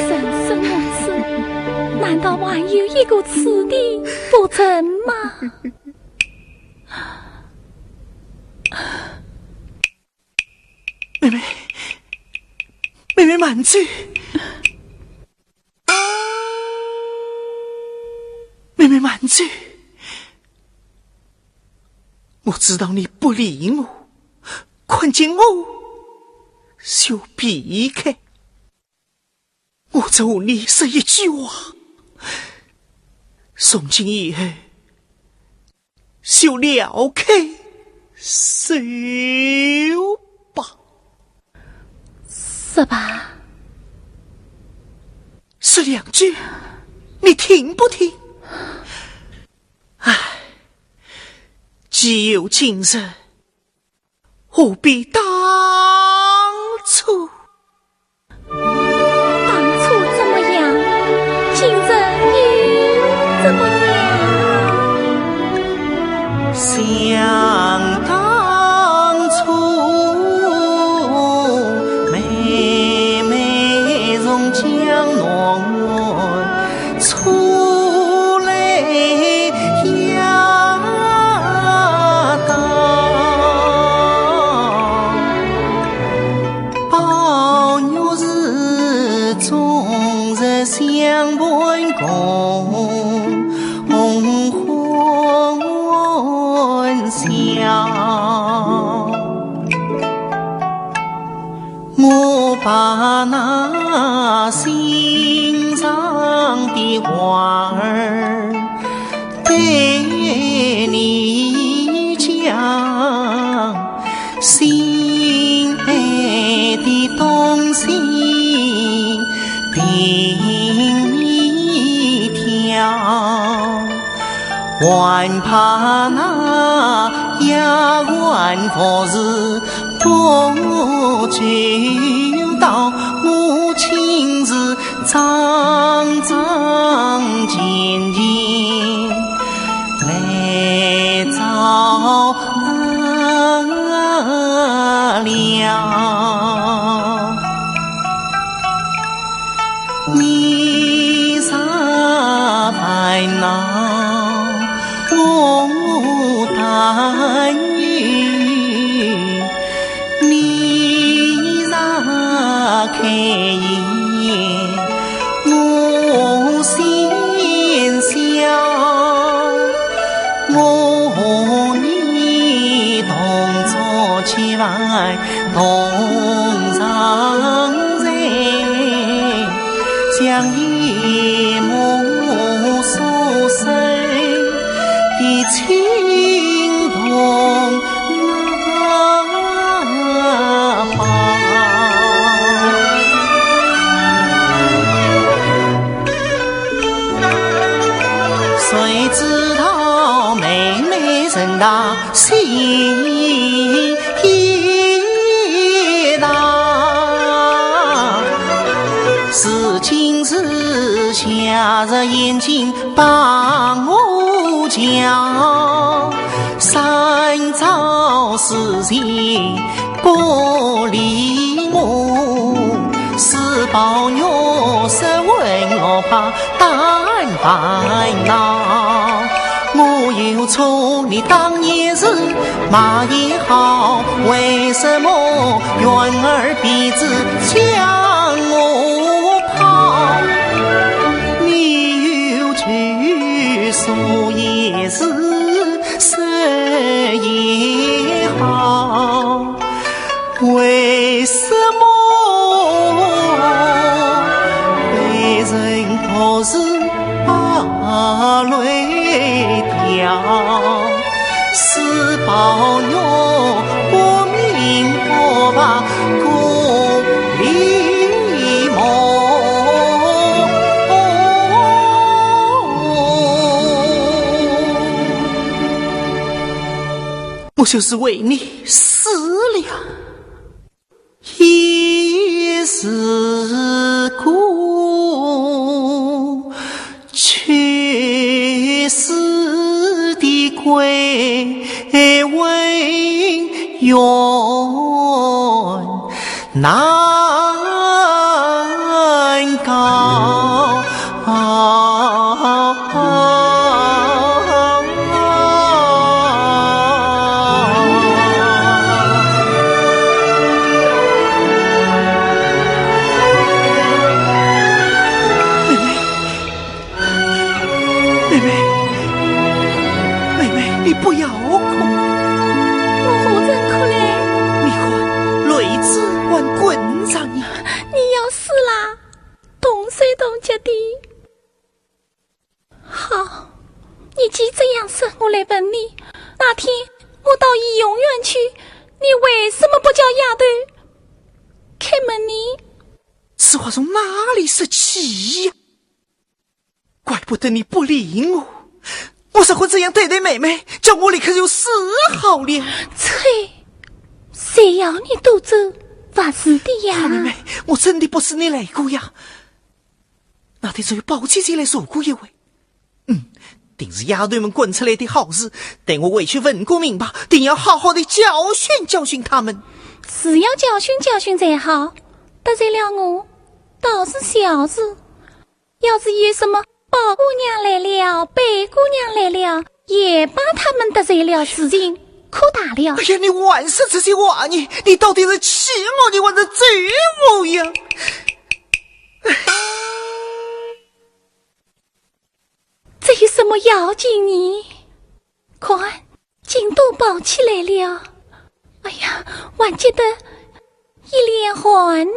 人生如此，难道还有一个次第不成吗？妹妹，妹妹慢走。妹妹慢走。我知道你不理我，看见我就避开。我只和你说一句话，从今以后，就了开手吧。是吧？说两句，你听不听？唉，既有今日，何必当初？当初怎么样，今日又怎么样？想当初，妹妹从江南出来呀，到宝玉是终日相伴共欢笑。 我把那心上的话儿对你讲，心爱的东西对你挑。 还怕那丫鬟服侍不周到，我亲自桩桩件件来照顾了。 你若烦恼我担忧，你若开颜我先笑。我和你同坐千万 同常在，将夜幕疏散的青铜那把。谁知道妹妹人大 心也大，如今是夏日炎炎把我叫，三朝四夕不理我，是宝玉失魂落魄 胆烦恼。我又错你当年时，骂也好，为什么辕儿婢子将我抛？你有救赎也是，死也好。 为什么被人不是把泪掉？是宝玉不明不白故里梦。我就是为你死了。 也是个去世的鬼魂怨难告。 妹妹，妹妹，你不要哭。我何曾哭嘞？你看，泪珠还滚着呢。你要死啦？动手动脚的。好，你既这样说，我来问你，那天我到怡红院去，你为什么不叫丫头开门呢？此话从哪里说起呀？怪不得你不理我，我若敢这样对待妹妹，叫我立刻就死好了。啐，谁要你多做坏事的呀？妹妹，我真的不是你来过呀。那天只有宝姐姐来坐过一回，嗯，定是丫头们滚出来的好事，待我回去问个明白，定要好好的教训教训她们。是要教训教训才好，得罪了我，倒是小事。要是有什么宝姑娘来了，贝姑娘来了，也把她们得罪了，事情可大了。哎呀，你还说这些话呢？你到底是气我，你还是咒我呀？这有什么要紧呢？看，竟都抱起来了。哎呀，还急得一脸汗呢。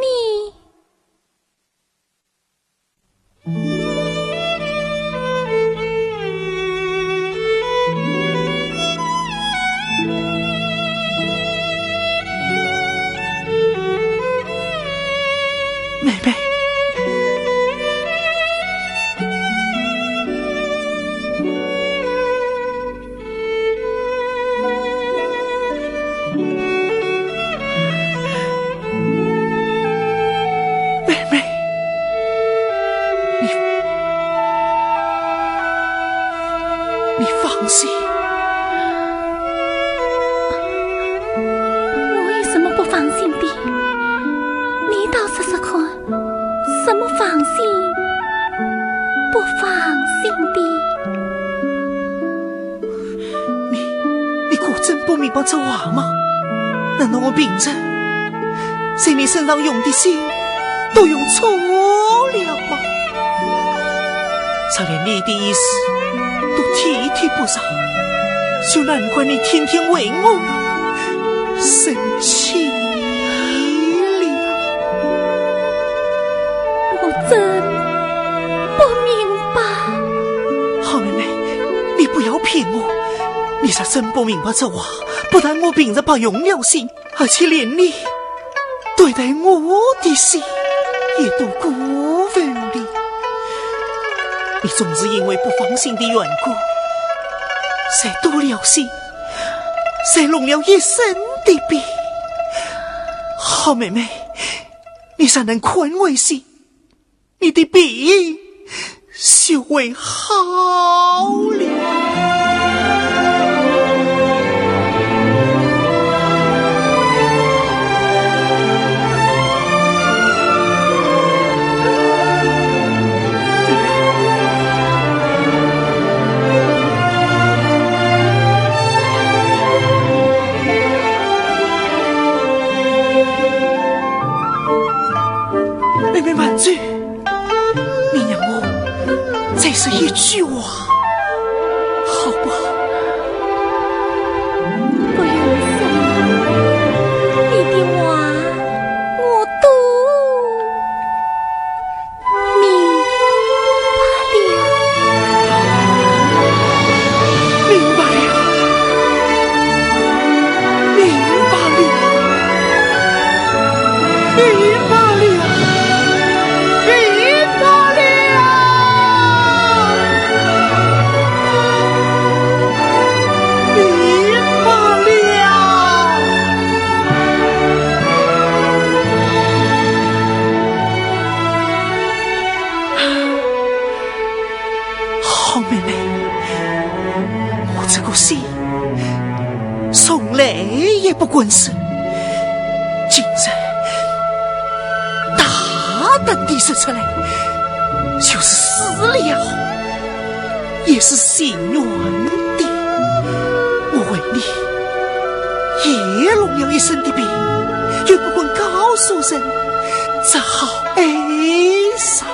妹妹。妹妹，你，你放心。我有什么不放心的？你倒说说看，什么放心不放心的？你，你果真不明白这话吗？难道我平日在你身上用的心都用错了吗？若连你的意思都体贴不上，就难怪你天天为我生气了。我真不明白。好妹妹，你不要骗我。你若真不明白这话，不但我平日白用了心，而且连你对待我的心也都过分了。你总是因为不放心的缘故，才多了心，才弄了一身的病。好妹妹，你若能宽慰些，你的病就会好了。妹妹慢走，你让我再说一句话，好不好？不用说，你的话我都明白了。明白了，明白了，明白了，明白了，明白了。 好妹妹，我这个心从来也不敢说，今日大胆地说出来，就是死了也是心愿的。我为你也弄了一身的病，又不敢告诉人，只好哀伤。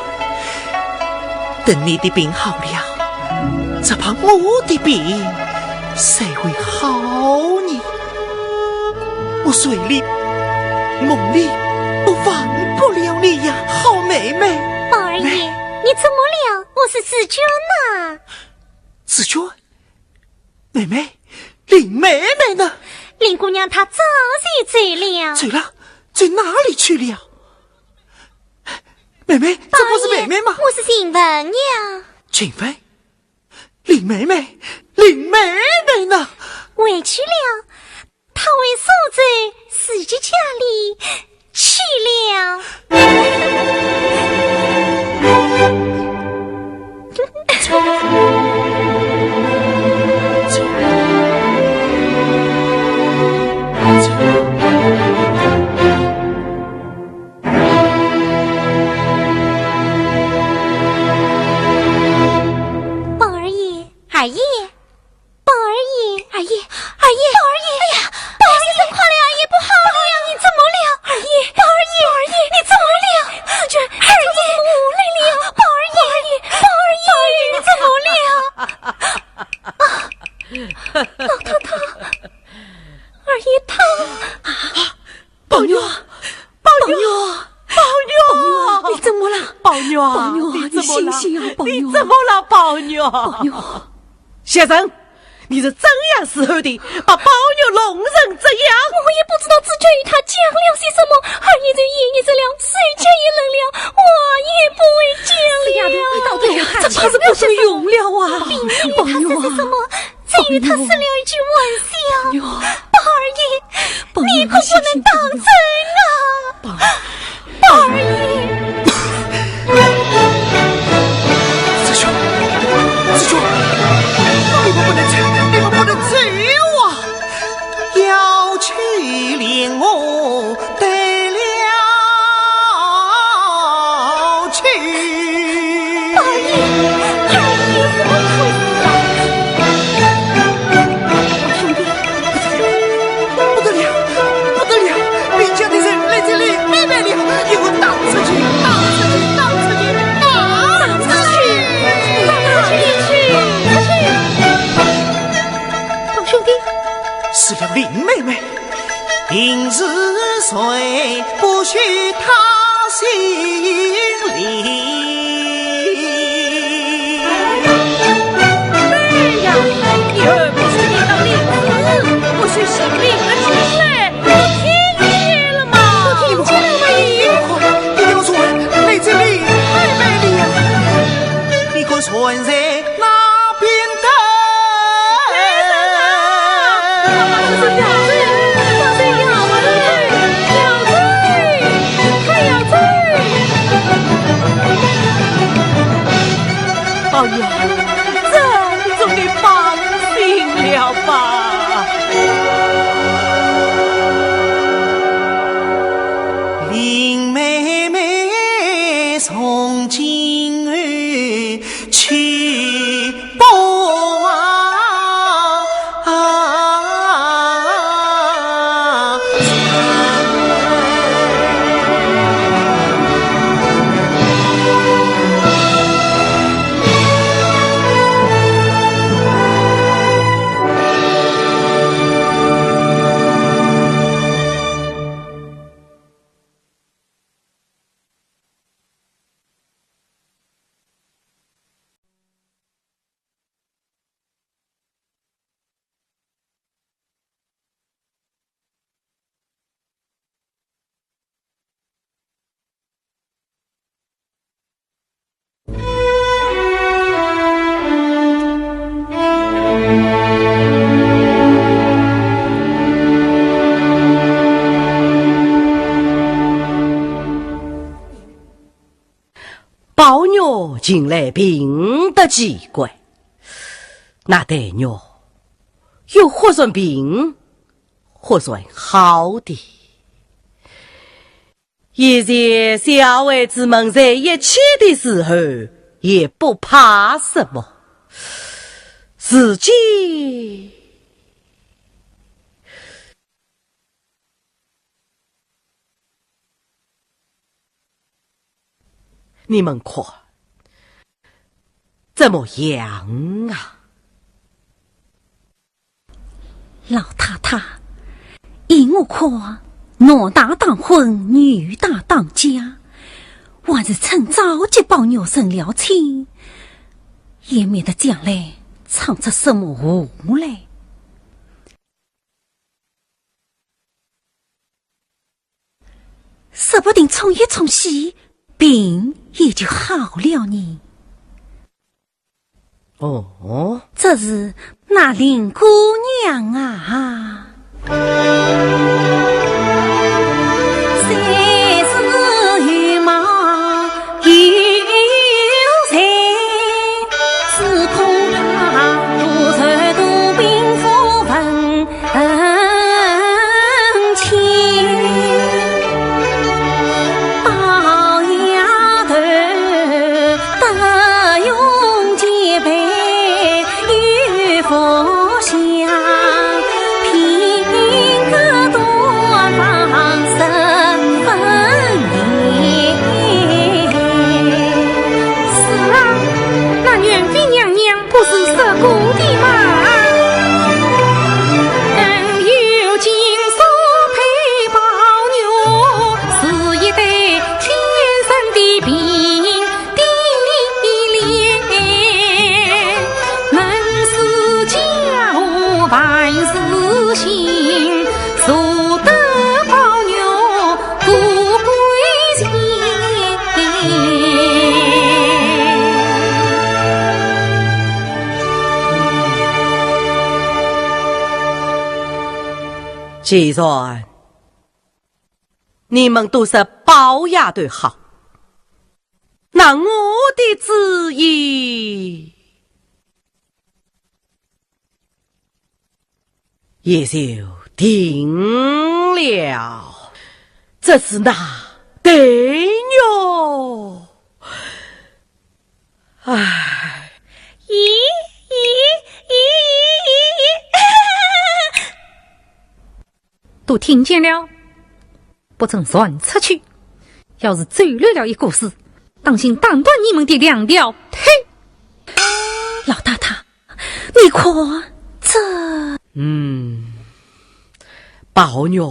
等你的病好了，只怕我的病才会好呢。我睡里梦里都忘不了你呀，好妹妹。宝二爷，你怎么了？我是紫鹃呐。紫鹃，妹妹，林妹妹呢？林姑娘她早就走了。走了？走哪里去了？妹妹，这不是妹妹吗？宝二爷，我是晴雯呀。晴雯？林妹妹，林妹妹呢？回去了，她回苏州自己家里去了。宝二爷，二爷，宝二爷，二爷，二爷，宝二爷，哎呀，宝二爷，快来，二爷不好了，你怎么了？二爷，宝二爷，宝二爷，你怎么了？二爷，怎么了？宝二爷，宝二爷，宝二爷，你怎么了？啊，老太太，二爷他……宝玉，宝玉，宝玉，你怎么了？宝玉，宝玉，你怎么了？你醒醒啊，宝玉，你怎么了，宝玉？宝玉，袭人，你是怎样时候的，把宝玉弄成这样？我也不知道紫鹃与他讲了些什么，二爷就噎着了，手脚也冷了，我也不会讲了。死丫头，你到底……这怕是不中用了啊！宝玉啊，他说些什么？ 只有他说了一句玩笑。宝玉，宝玉，你可不能当真啊！宝玉，宝二爷。紫鹃，紫鹃，你们不能走，你们不能走啊！要去连我 得了去。宝二爷，二爷，怎么回事啊？兄弟，不得了，不得了，林家的人来这里卖卖了，给我打出去，打出去，打出去，打出去，打出去，出去。宝兄弟，是了林妹妹。 平时谁不许他姓林？哎呀，以后不许你到林子，不许姓林的进来，我听见了吗？我听见了吗？你要说来这里卖卖了，你可算是 那边的。宝玉，这就你放心了吧。林妹妹，从今后 去吧。宝玉近来病得奇怪，那黛玉又或算病，或算好的。以前小孩子们在一起的时候，也不怕什么。如今， 你们看，怎么样啊？老太太，依我看，男大当婚，女大当嫁，还是趁早给宝玉成了亲，也免得将来唱出什么话来？说不定冲一冲喜，病也就好了呢。哦，这是那林姑娘啊。是啊，那元妃娘娘不是说过的吗？既然你们都说宝丫头好，那我的主意也就定了。只是那黛玉，唉。咦，咦，咦，咦，咦。都听见了，不准传出去。要是走漏了一个字，当心打断你们的两条腿。老太太，你看这……嗯，宝玉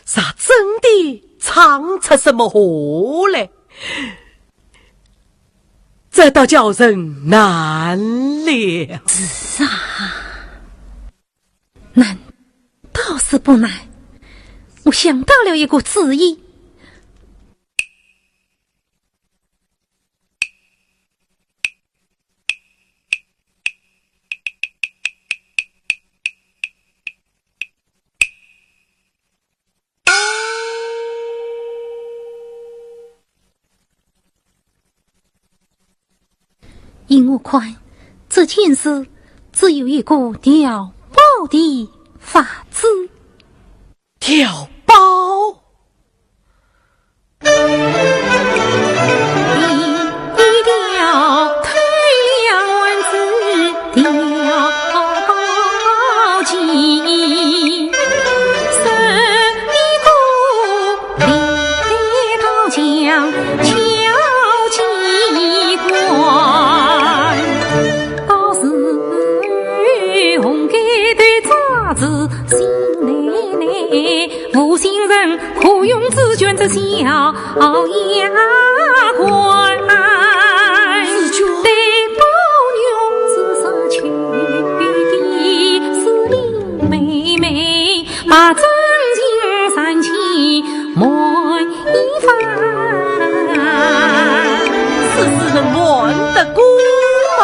是真的唱出什么花来，这倒叫人难了。是啊，难倒是不难，我想到了一个主意。 依我看，这件事只有一个调包的法子。调包？此事能瞒得过吗？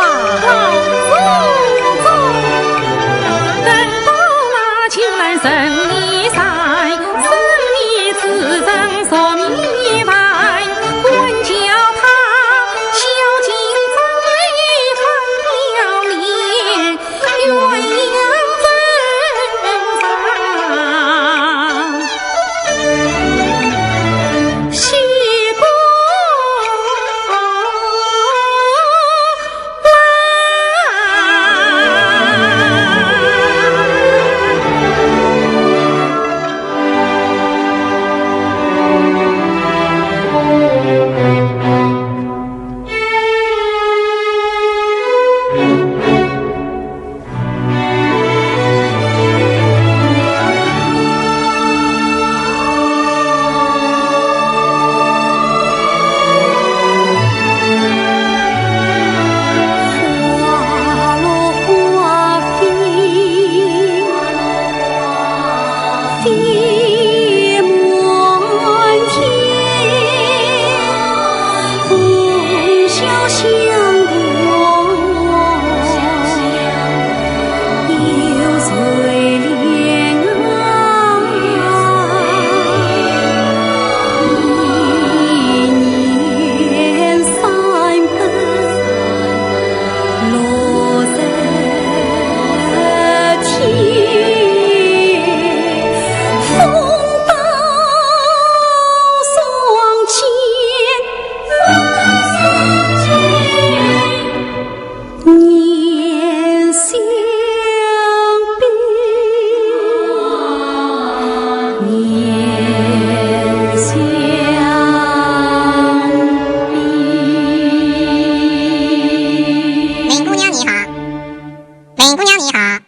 啊。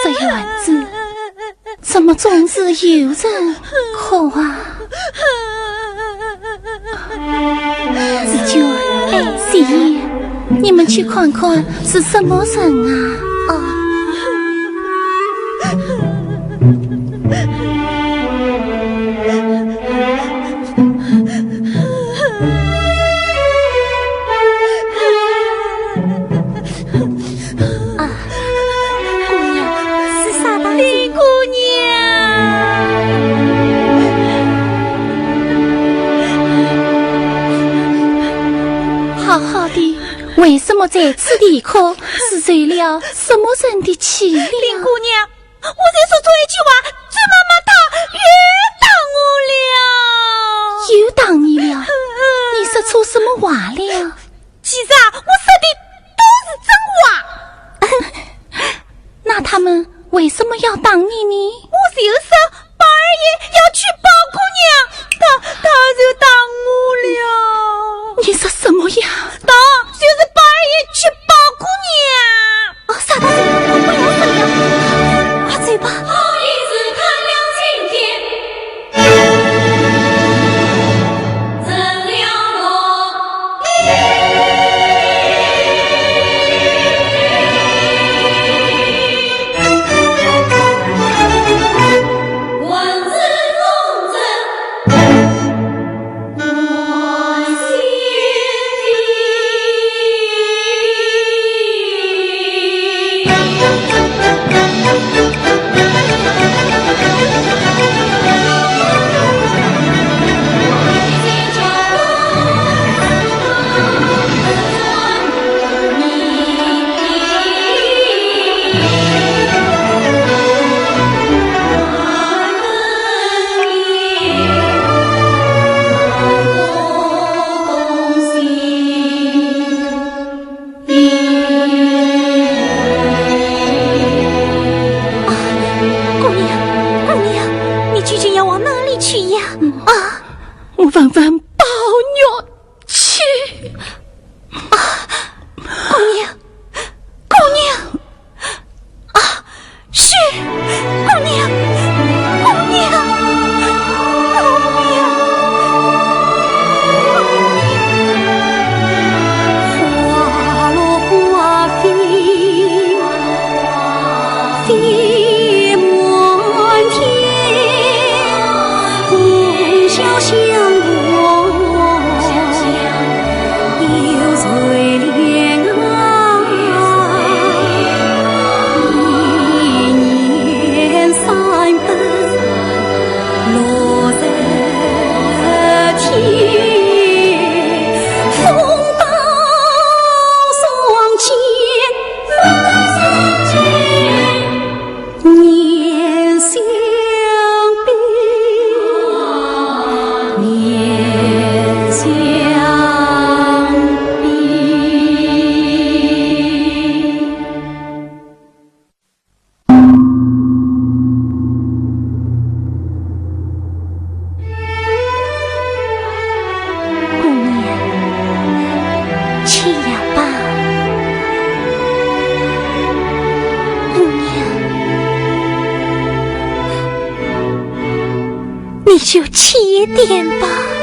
这院子怎么总是有人哭啊？紫鹃，哎，雪雁，你们去看看是什么人啊？哦。啊，姑娘，是啥大事？林姑娘！好好的，为什么在此啼哭？是受了什么人的气了？林姑娘，我才说错一句话，周妈妈她又打我了。又打你了？你说错什么话了？ 其实啊，我说的都是真话。那他们为什么要打你呢？我就说宝二爷要娶宝姑娘，他，他就打我了。你说什么呀？打，就是宝二爷娶宝姑娘。哦，傻大姐，不要说了，快走吧。 成了我。就轻一点吧。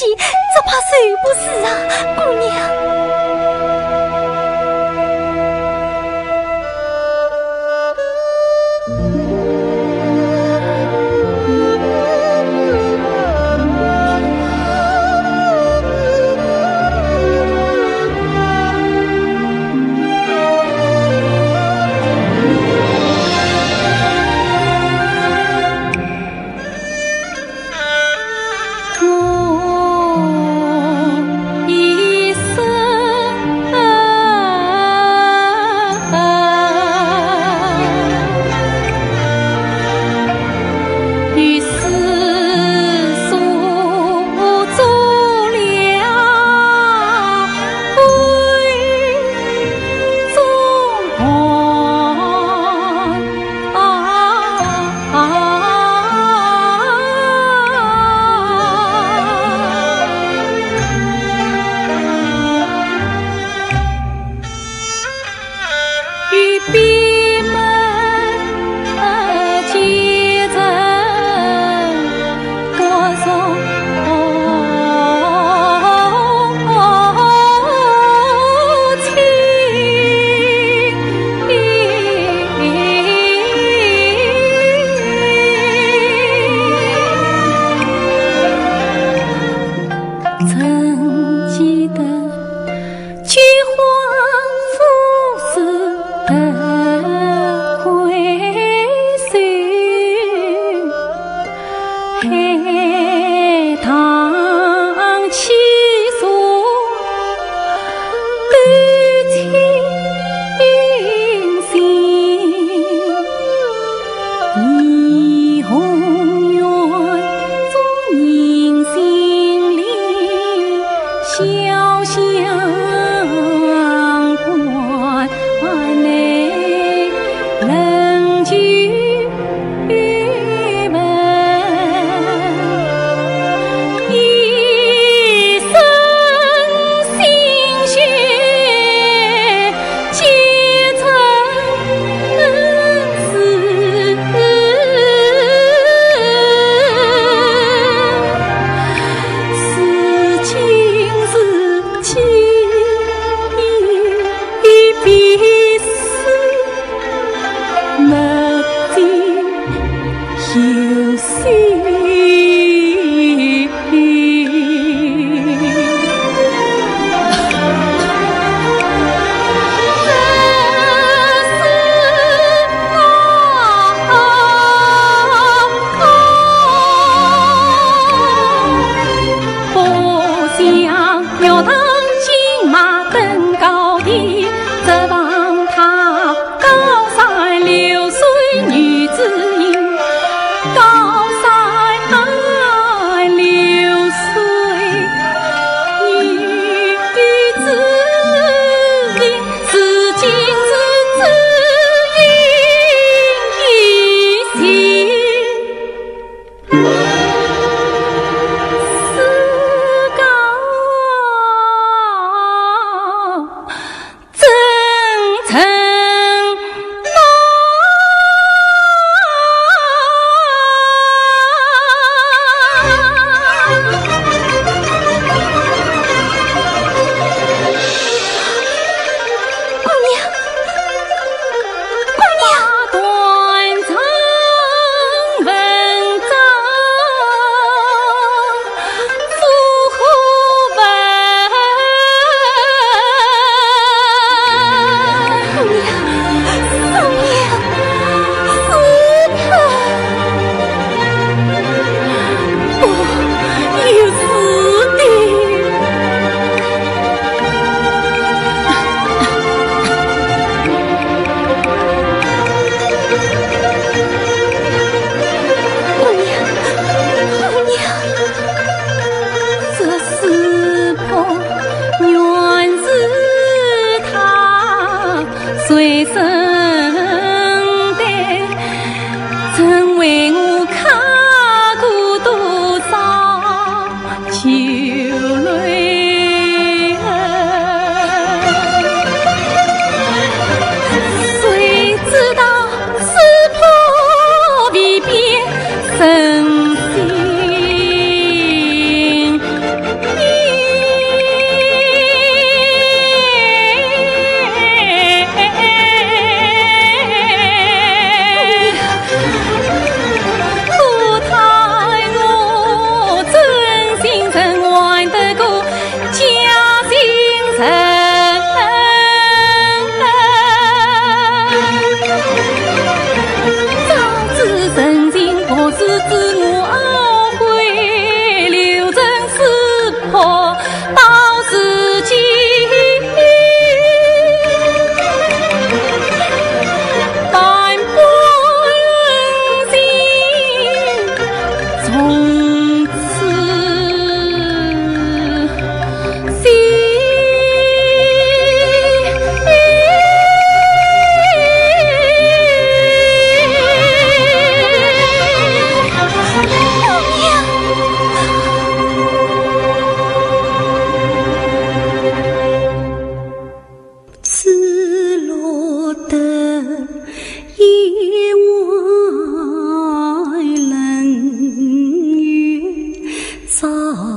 这怕谁不是啊，姑娘？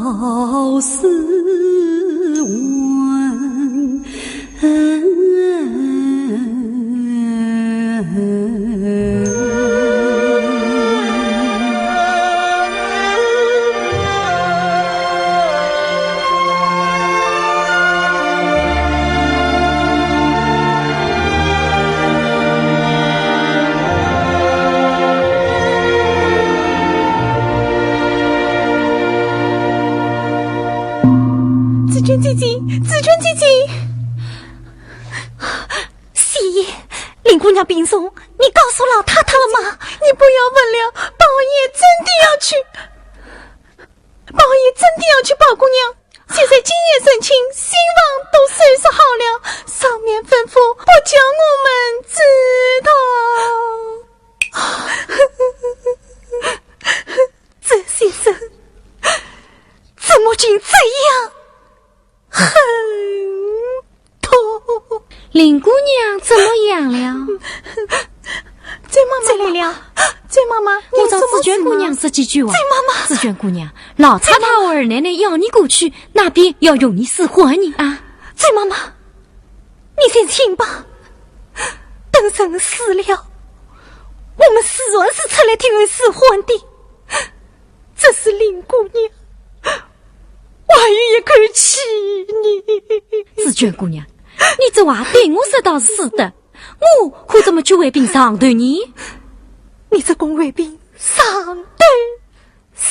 好似问。紫鹃姐姐，紫鹃姐姐。 喜姨，林姑娘病重，你告诉老太太了吗？你不要问了，宝二爷真的要去，宝二爷真的要娶宝姑娘。现在金爷成亲，新房都收拾好了，上面吩咐不叫我们知道。这些人怎么竟这样？ 很痛。林姑娘怎么样了？醉妈妈，醉了，醉妈妈，我找紫鹃姑娘说几句话。醉妈妈，紫鹃姑娘，老太太和二奶奶要你过去，那边要用你使唤你啊。醉妈妈，你先听吧。等人死了，我们自然是出来替人使唤的。这是林姑娘， 我还有一口气呢。紫鹃姑娘，你这话对我说倒是的，我可怎么去回禀上头呢？你只管回禀上头说。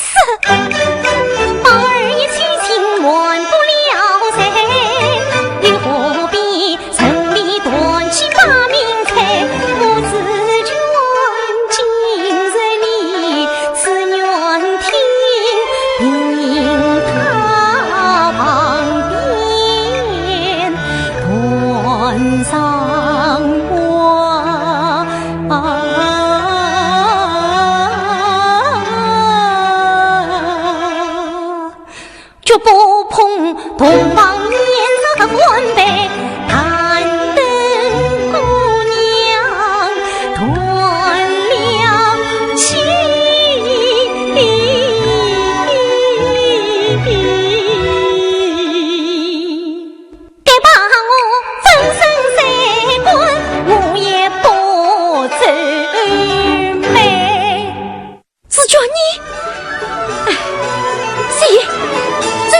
宝二爷妻情瞒不了谁，又何必 城里断起把名菜，我自愿进入你寺院听，听他旁边断肠话。 绝不碰同房年少的官配，但等姑娘断了气。该把我粉身碎骨，我也不皱眉。 紫鹃你，哎，紫鹃，紫，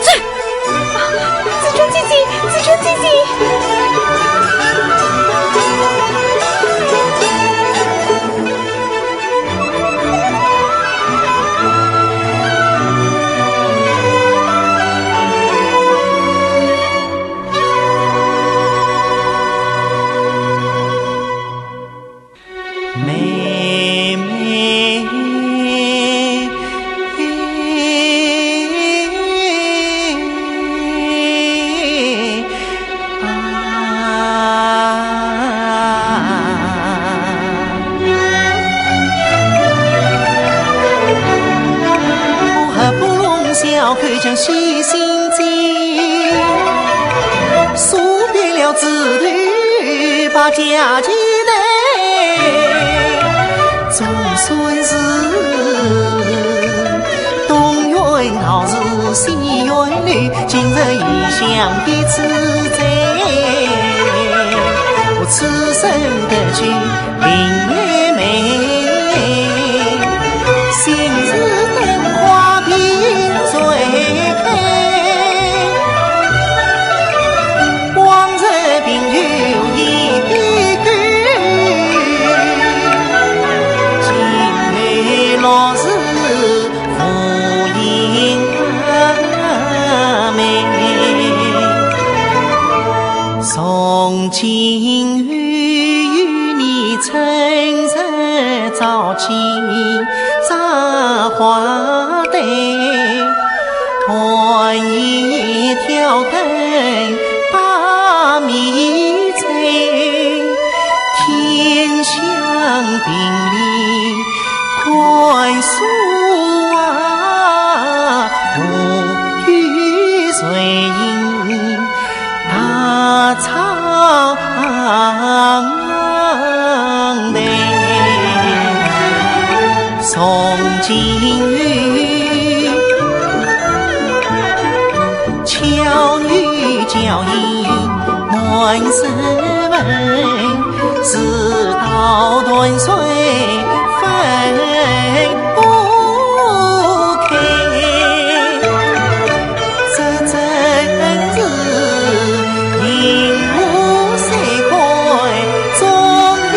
紫，紫鹃姐姐，紫鹃姐姐。 妹妹啊，我何不弄小口将细心计，数遍了枝头把家期待。 总算是东园桃树西园柳，今日异乡的自在。我此生得娶林妹妹，心事灯花并垂开。 往日朋友已别归，今后落日无影儿眉。从今后与你春日照见。 摘花灯，团圆挑灯把米炊，添香并立看书啊，无有谁应 大长亭。叫一满山门，直到断水分不开。这真是银河山海终与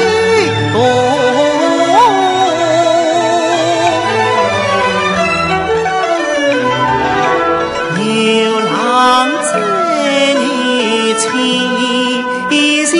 共。 牛郎织女情意为。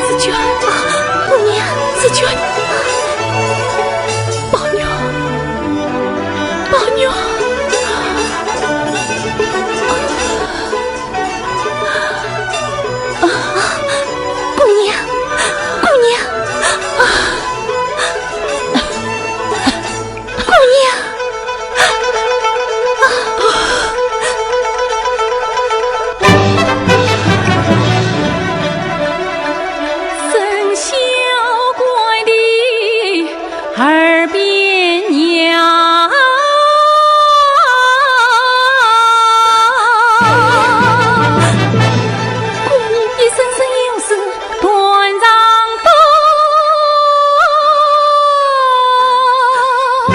紫鹃，姑娘，紫鹃，宝玉，宝玉。 姑娘，姑娘，姑娘。沈香跪地 耳边呀。姑娘一声声有声断肠风。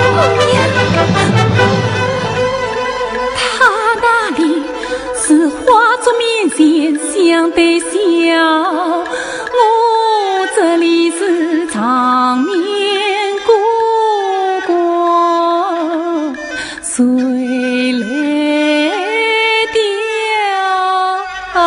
姑娘，她那里是花烛面前相对笑， 我这里是场面过过，谁来的啊？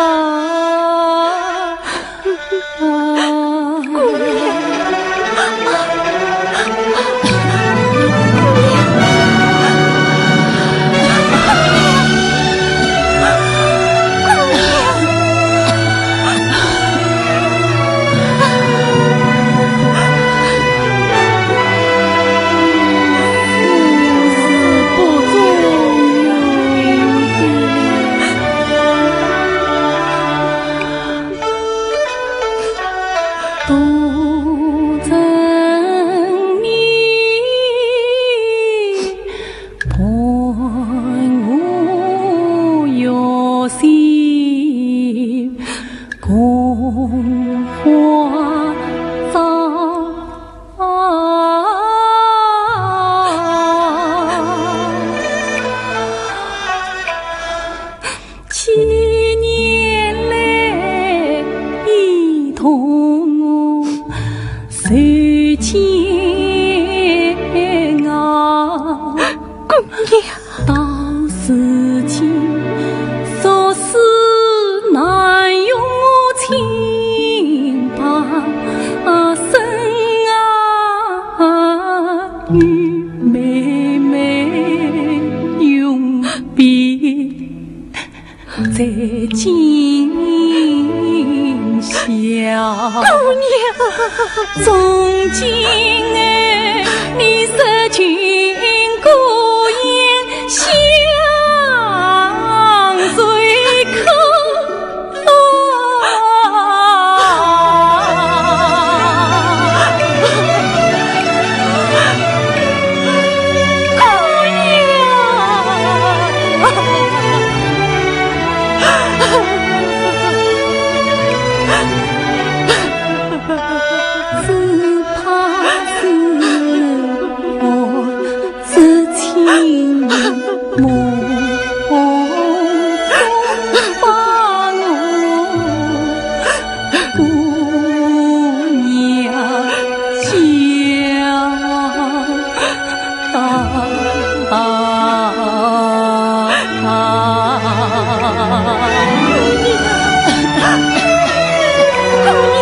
姑娘。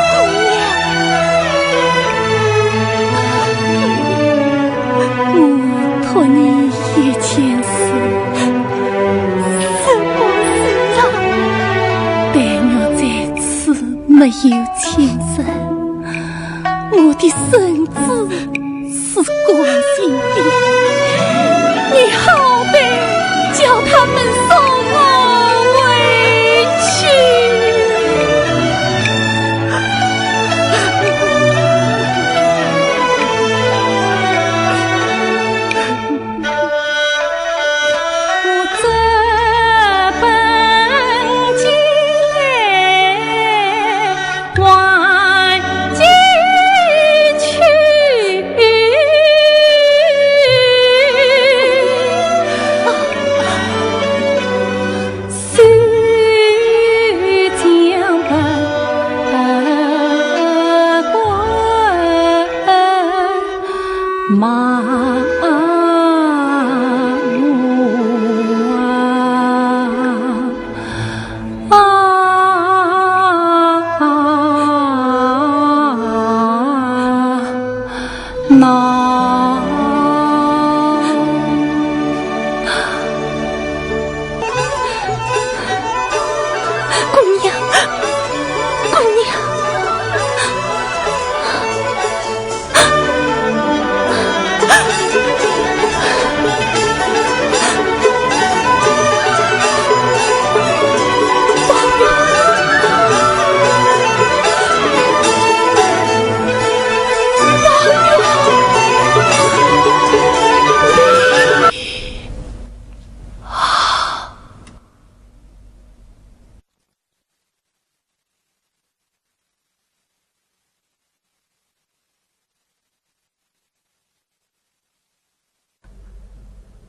姑娘。我托你一件事。什么事啊？没有亲人，我的孙子是光荣的，你好歹叫他们送我回去。姑娘，姑娘。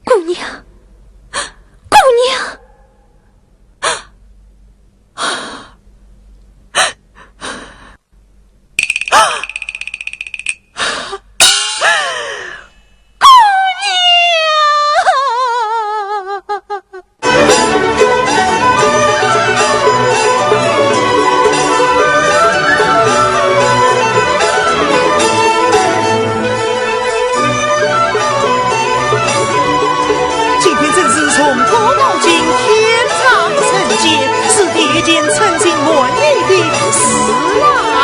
姑娘，姑娘。今天真是从古到今天长人间，是第一件称心满意的事啊！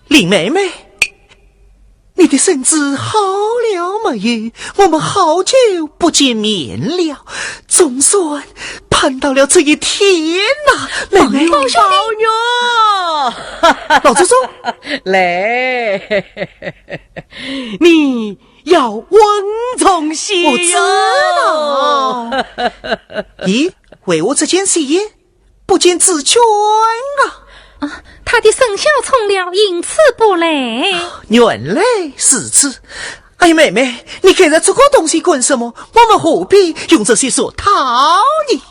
林妹妹，你的身子好了没有？我们好久不见面了，总算盼到了这一天呐，妹妹。宝兄弟。宝玉。老祖宗。来，你要稳重些哟。我知道。咦，为何这间戏院不见紫鹃啊？啊，她的生肖冲了，因此不来。原来如此。哎呀，妹妹，你跟着这个东西干什么？我们何必用这些俗套呢？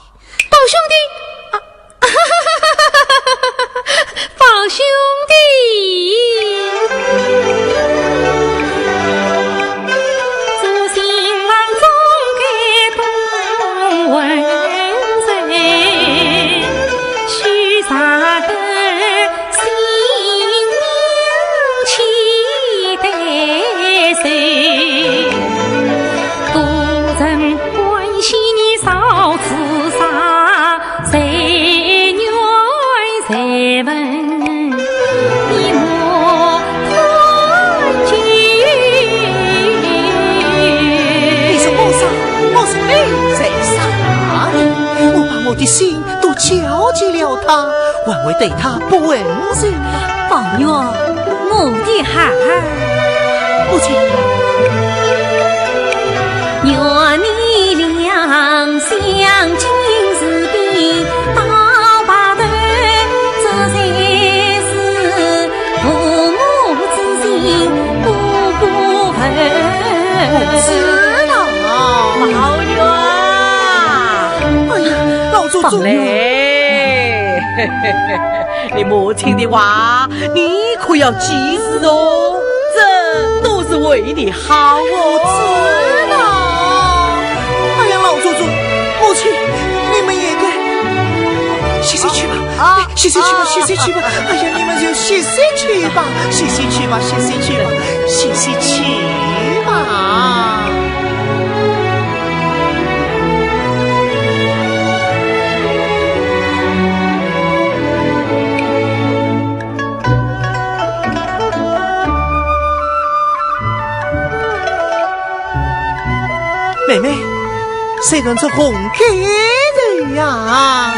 宝兄弟，啊，宝兄弟。你说我啥？我说你在啥呢？我把我的心都交给了他，还会对他不温柔？宝玉，我的孩儿。母亲。 我知道。宝玉。哎呀，老祖宗。宝玉。你母亲的话，你可要记住哦，这都是为你好哦。我知道。哎呀，老祖宗，母亲，你们也该歇歇去吧。啊，歇歇去吧，歇歇去吧。哎呀，你们就歇歇去吧，歇歇去吧，歇歇去吧，歇歇去吧。妹妹，谁人这红盖头呀？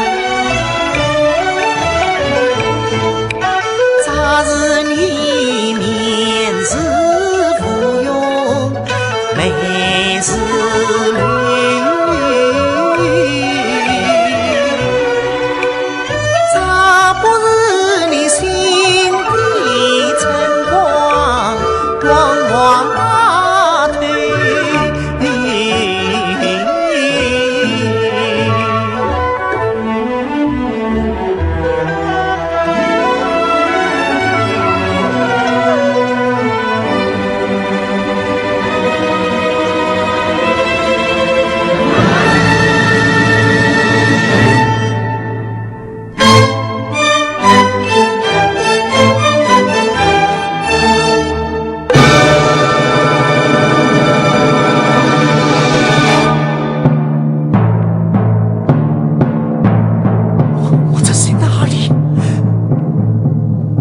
我这是哪里？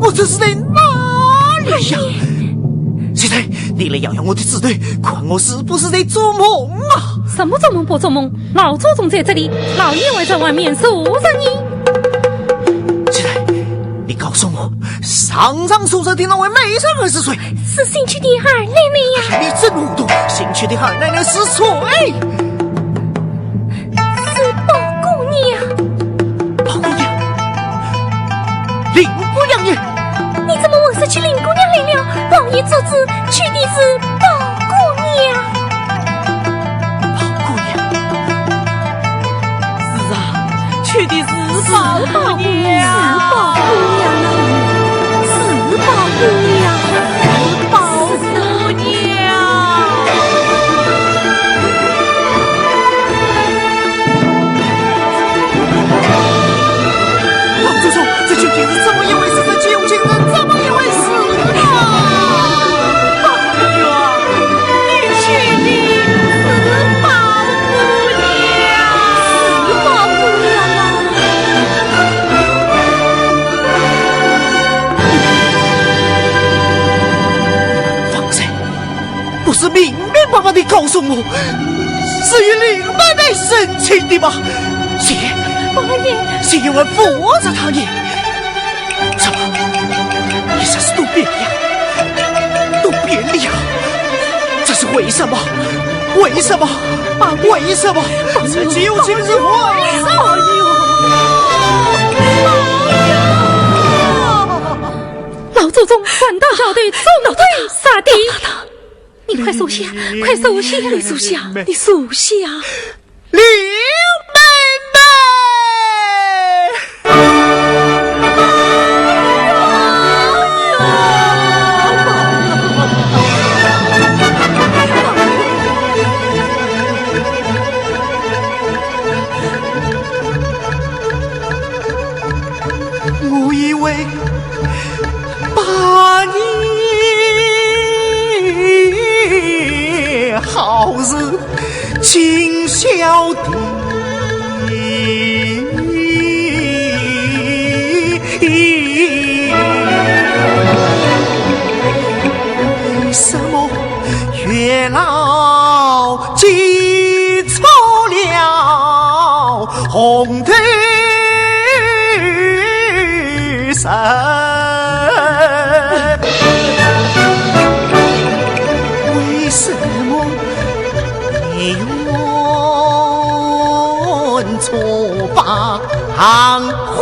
我这是在哪里呀？谁谁，你来摇摇我的指头，看我是不是在做梦啊？什么做梦不做梦？老祖宗在这里，老爷还在外面坐着呢。谁谁，你告诉我，上上首首的那位美人儿是谁？是新娶的二奶奶呀。你真糊涂，新娶的二奶奶是谁？是宝姑娘。宝姑娘？林姑娘呢？你怎么混说起林姑娘来了？宝爷做主娶的是宝姑娘。宝姑娘？是啊，娶的是宝姑娘。是宝姑娘啊，是宝姑娘，是宝姑娘。老祖宗，这究竟是怎么一回事？这究竟是怎么一回事啊？宝玉啊，你娶的是宝姑娘。是宝姑娘啊。方才不是明明白白地告诉我，是与林妹妹成亲的吗？谁？王爷。谁又要扶着她呢？怎么，一霎时都变了呀？都变了呀？这是为什么？为什么？为什么？这究竟是为什么？老祖宗，赶到桥头，总得杀的。你快坐下，快坐下。你坐下，你坐下。林妹妹。我以为把你好似尽晓得。什么月老记错了红头绳，为什么你愿做把 行花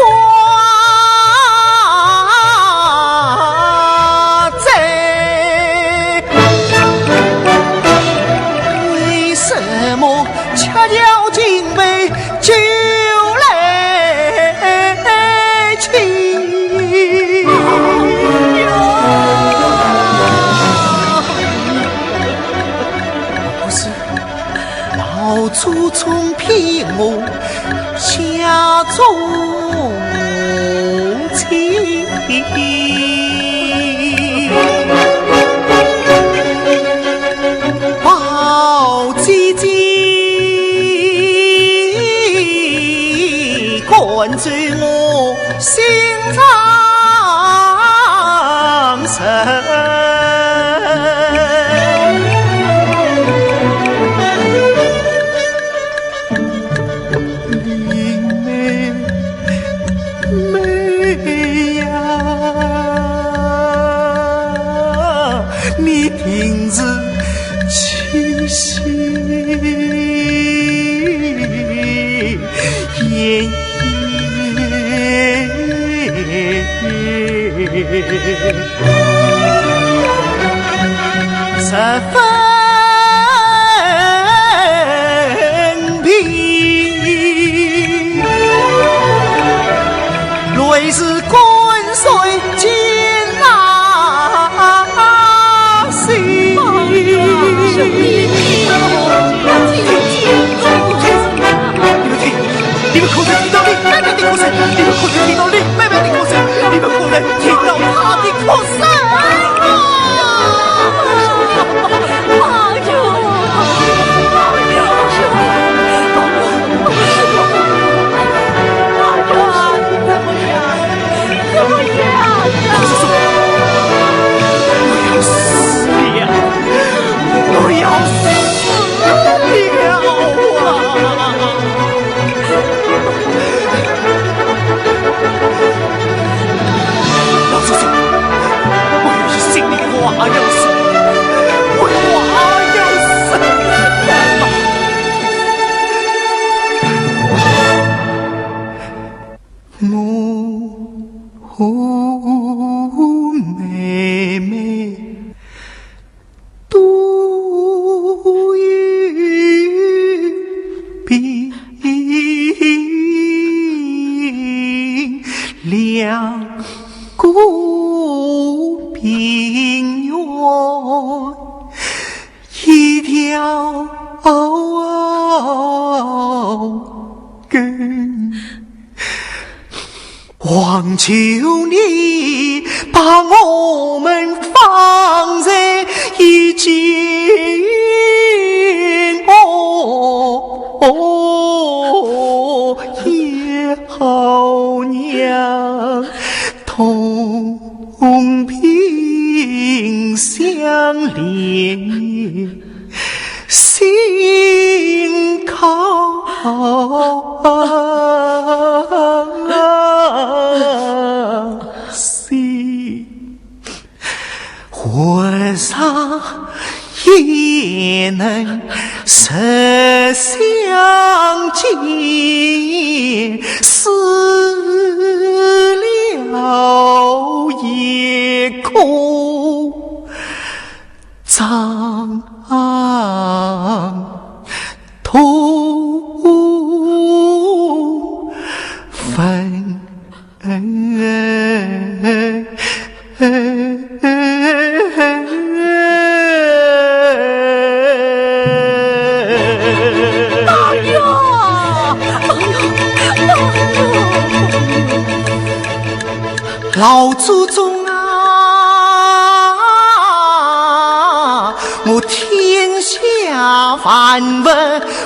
子，为什么恰巧今日就来娶？不是 老祖宗骗我家中宝姐姐，灌醉我心上人。林妹妹呀，你定是七心鸳鸯。 十分平，泪是滚水浸那心。 你们听，你们可曾听到林妹妹的哭声？你们可曾听到林妹妹的哭声？你们可曾听到她的哭声？我要死了！ 不要死了啊！老祖宗，我有句心里话要说，我话要说。我妹妹 都有病，两个病源，一条根。 望求你把我们放在一间哦，也好让同病相怜。 心靠心，和尚也能实相见，死了也可 葬同坟。哎呀，哎呦，哎呦！ 老祖宗啊，我天下万物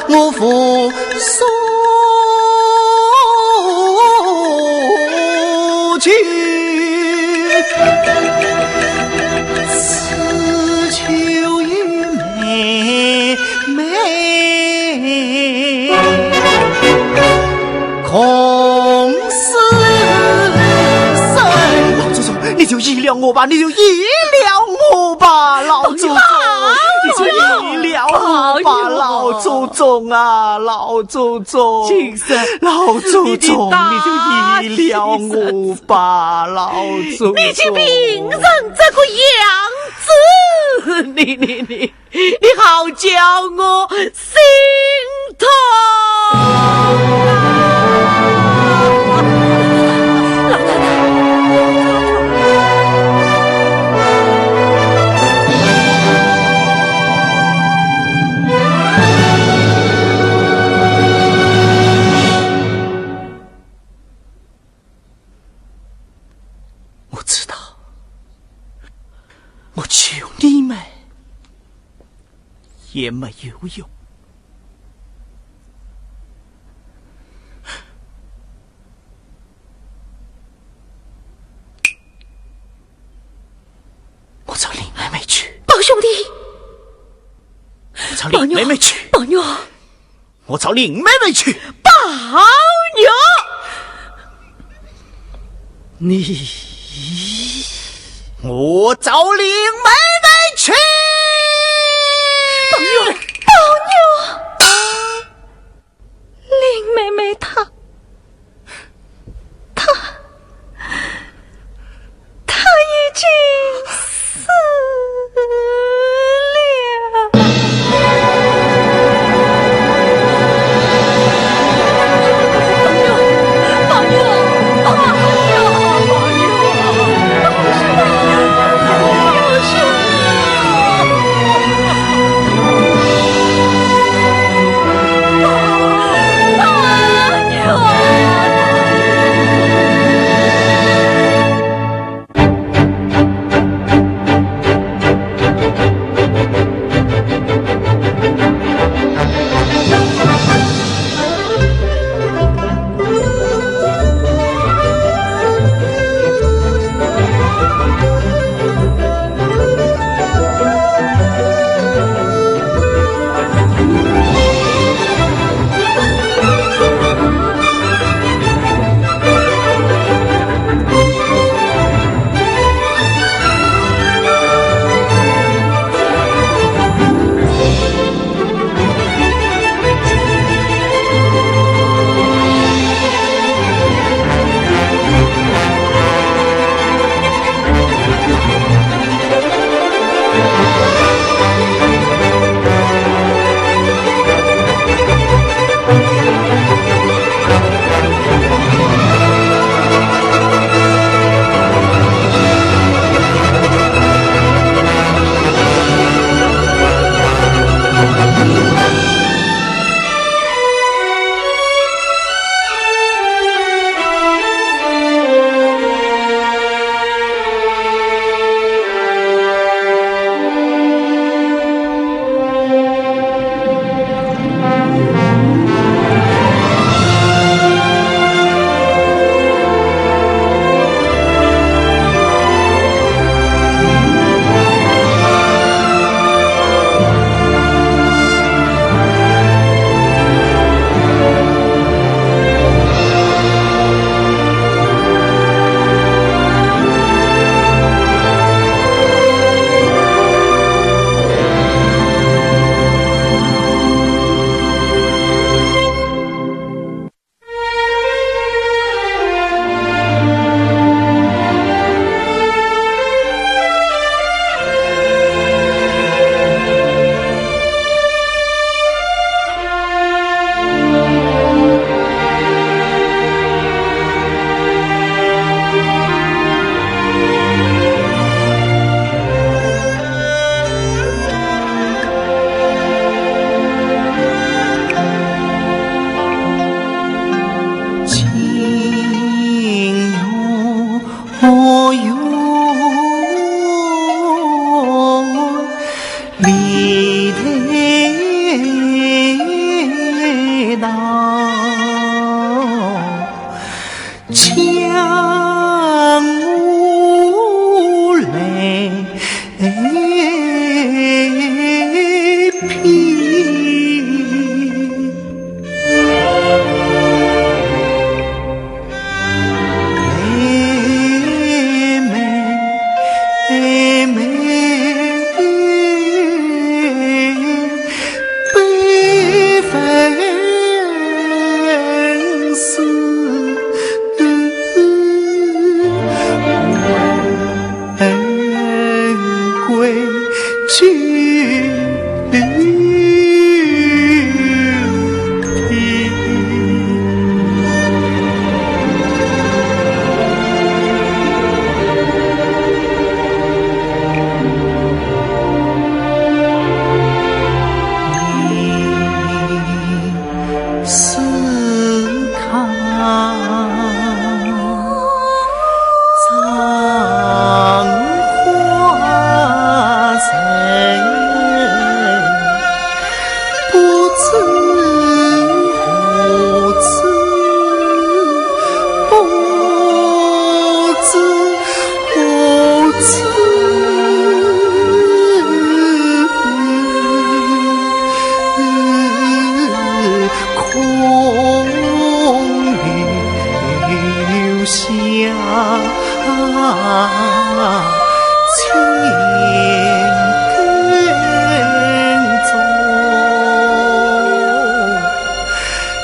我无所求，只求与妹妹共此生。老祖宗，你就依了我吧，你就依了我吧，老祖宗，你就依了我吧，哎呦，老祖宗啊，老祖宗，老祖宗，你就依了我吧，老祖宗。你去病成这个样子，你，你，你， 你好叫我心痛。也没有用。我找林妹妹去。宝兄弟，我找林妹妹去。宝玉，宝玉，我找林妹妹去。宝玉，你，我找林妹妹去。宝玉，宝玉。 林妹妹她，她，她已经死了。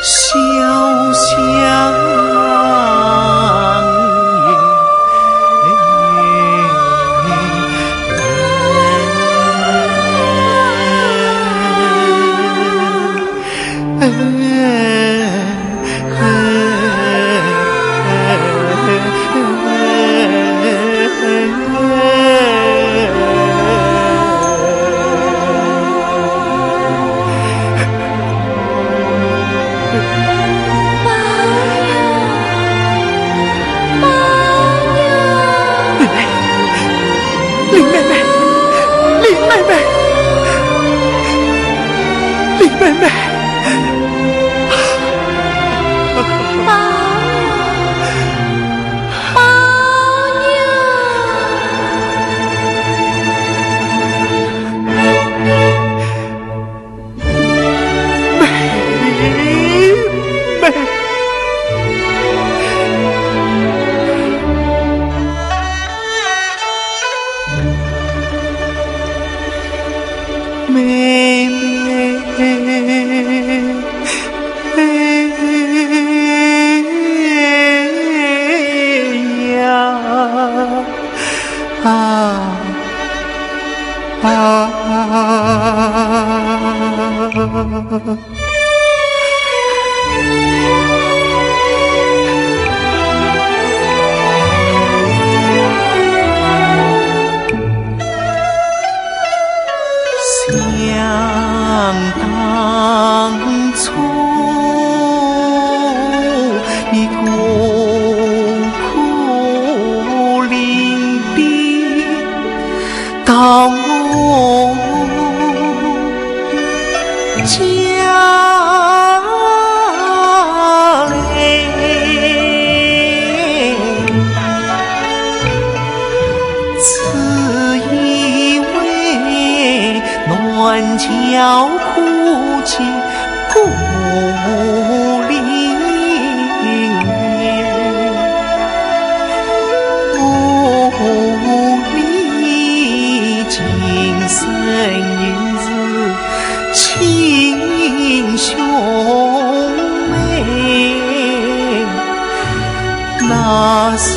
潇湘月。林妹妹，林妹妹，林妹妹。妹妹呀，啊，啊。 想当初，你孤苦伶仃，到我家来，只因为鸾桥苦尽 故里，故里今生应是亲兄妹。 那时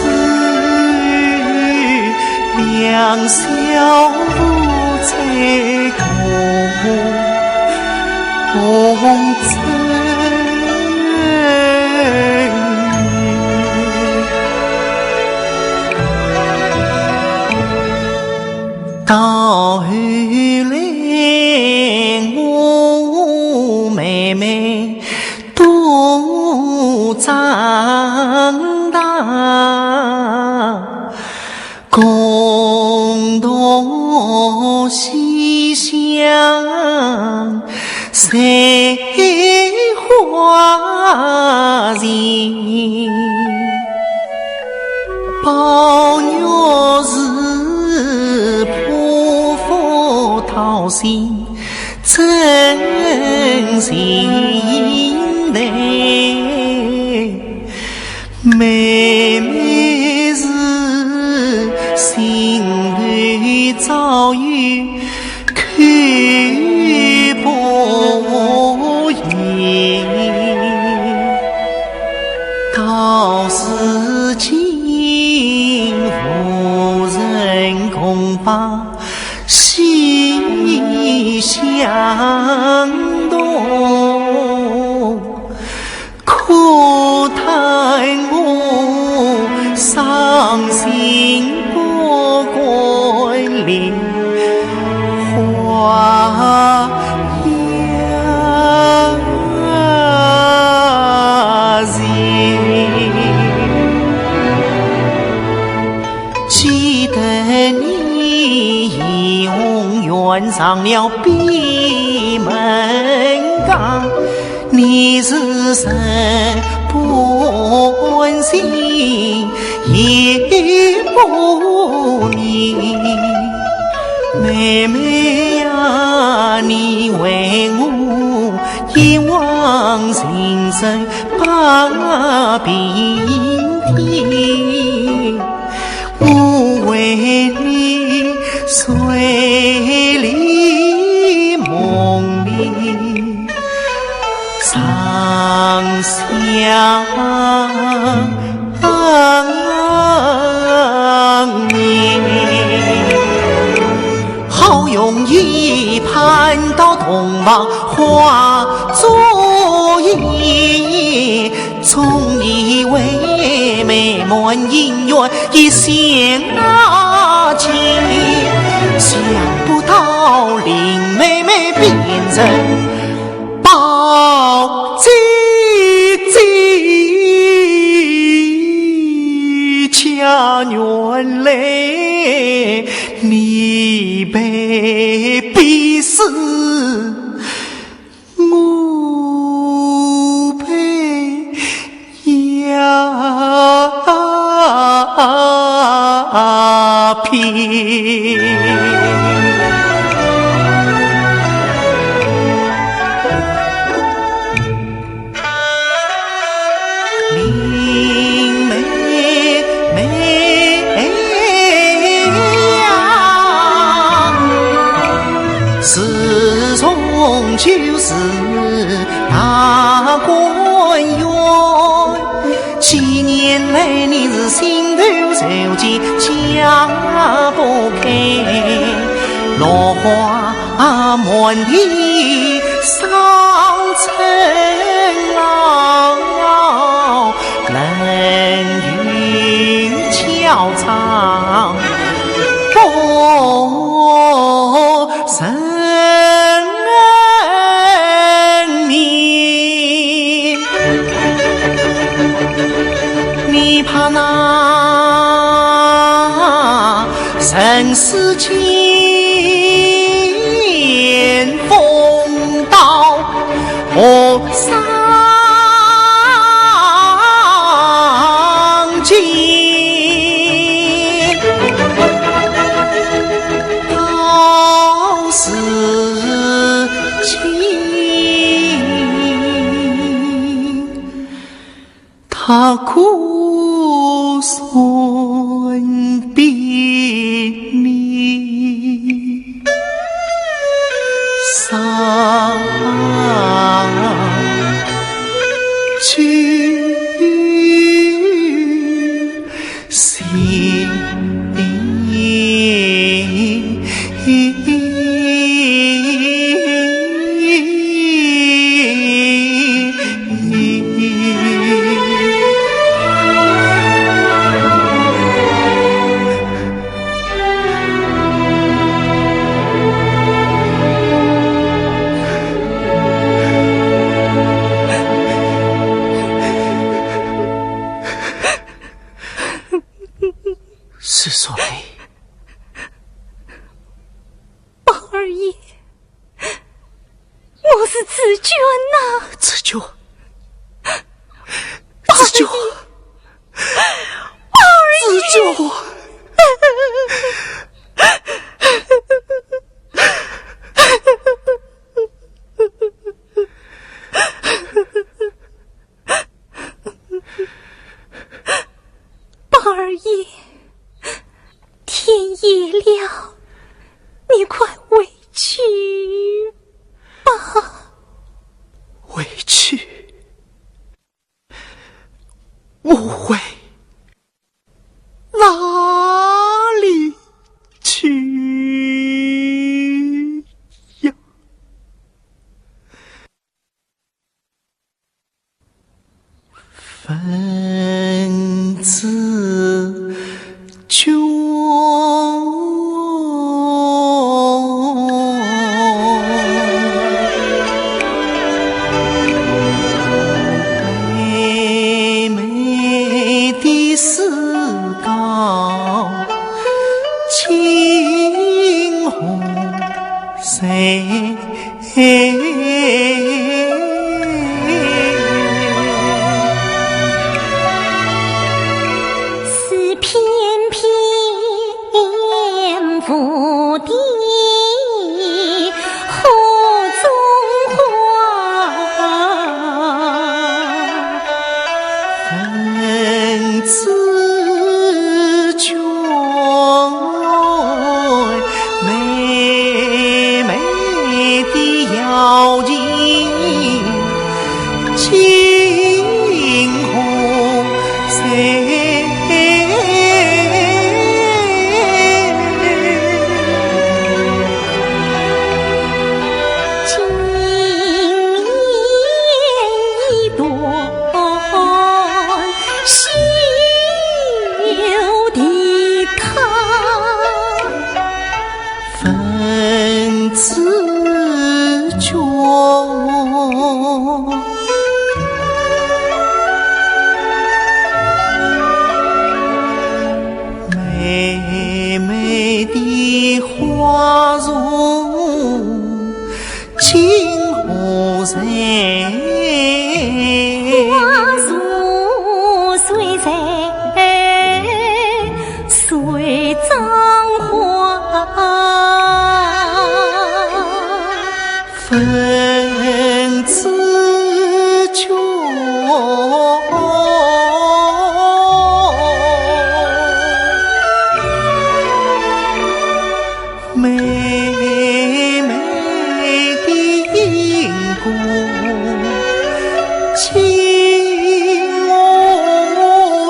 两小无猜，共争。到后来我妹妹 都长大，共同西厢睡花前。宝玉是破腹讨亲， 真心难，妹妹是心头早有口不言。到如今无人共把 心相通，可叹我伤心不敢莲花呀。 记得你怡红院上了闭门羹，你是日半醒夜不眠。妹妹呀，你为我一往情深把鬓添。 我为你醉里梦里常想你。好容易盼到洞房花烛夜，总以为美满姻缘一线牵，想不到林妹妹变成 宝姐姐家，原来你被逼死，我被 鸦片。林妹妹呀，自从就是 大观园，几年来你是心头受尽解不开，落花满地伤春老，人语交长不人 你，你怕那人世间风刀和伤尽，到时 情，他可算比你伤心。 心。是谁？宝二爷，我是紫鹃呐。紫鹃，紫鹃，宝二爷，宝二爷。紫鹃。 宝二爷，天夜了，你快回去吧。回去？我回哪里去呀？ 分紫鹃。妹妹的诗稿，惊鸿谁我修的他，分子君。妹妹的花容 今何在？花容谁在谁葬花？分子君。 妹妹的因果，今何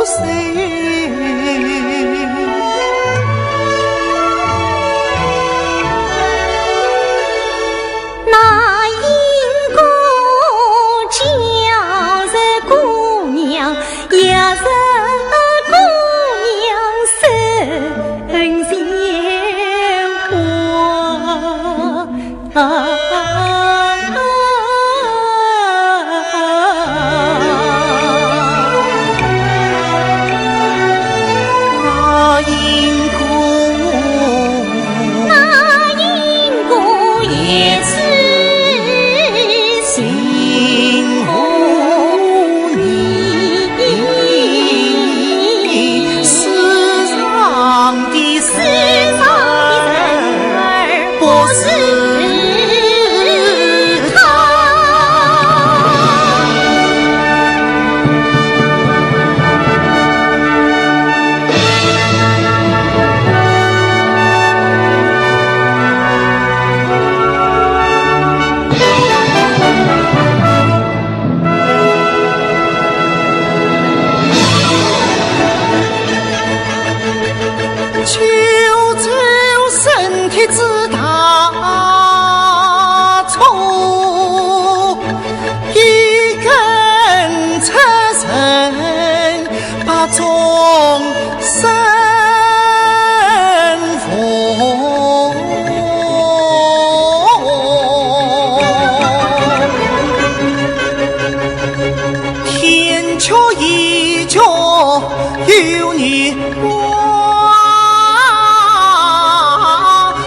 在？那因果叫这姑娘 也是姑娘生前活。那因果，那因果也是 天桥一角有你挂，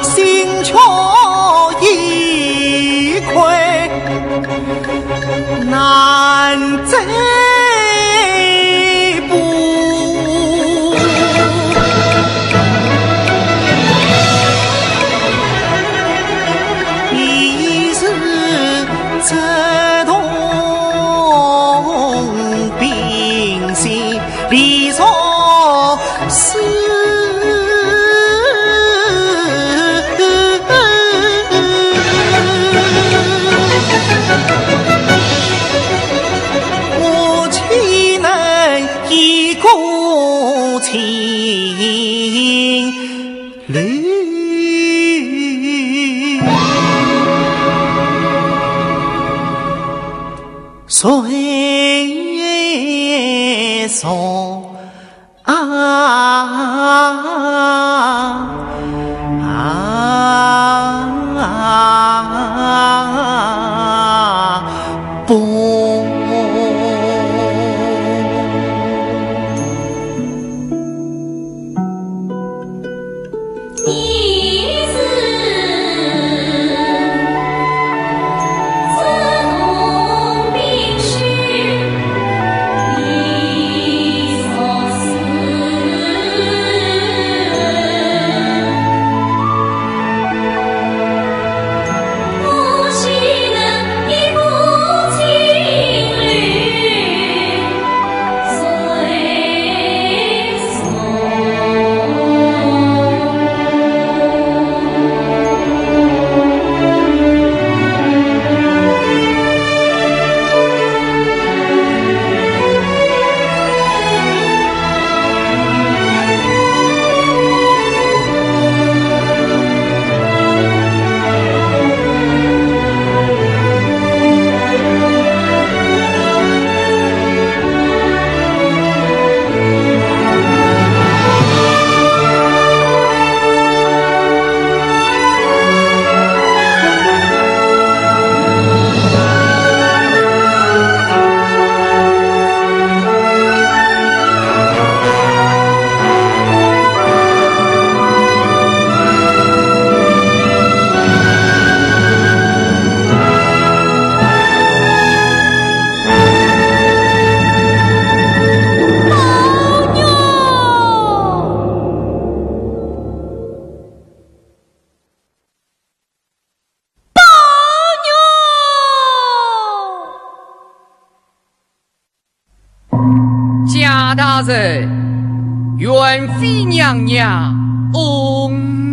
心桥一块 难再补。你是这同病心里所思。 我岂能一顾情侣？谁说 啊，啊，不。大人，元妃娘娘翁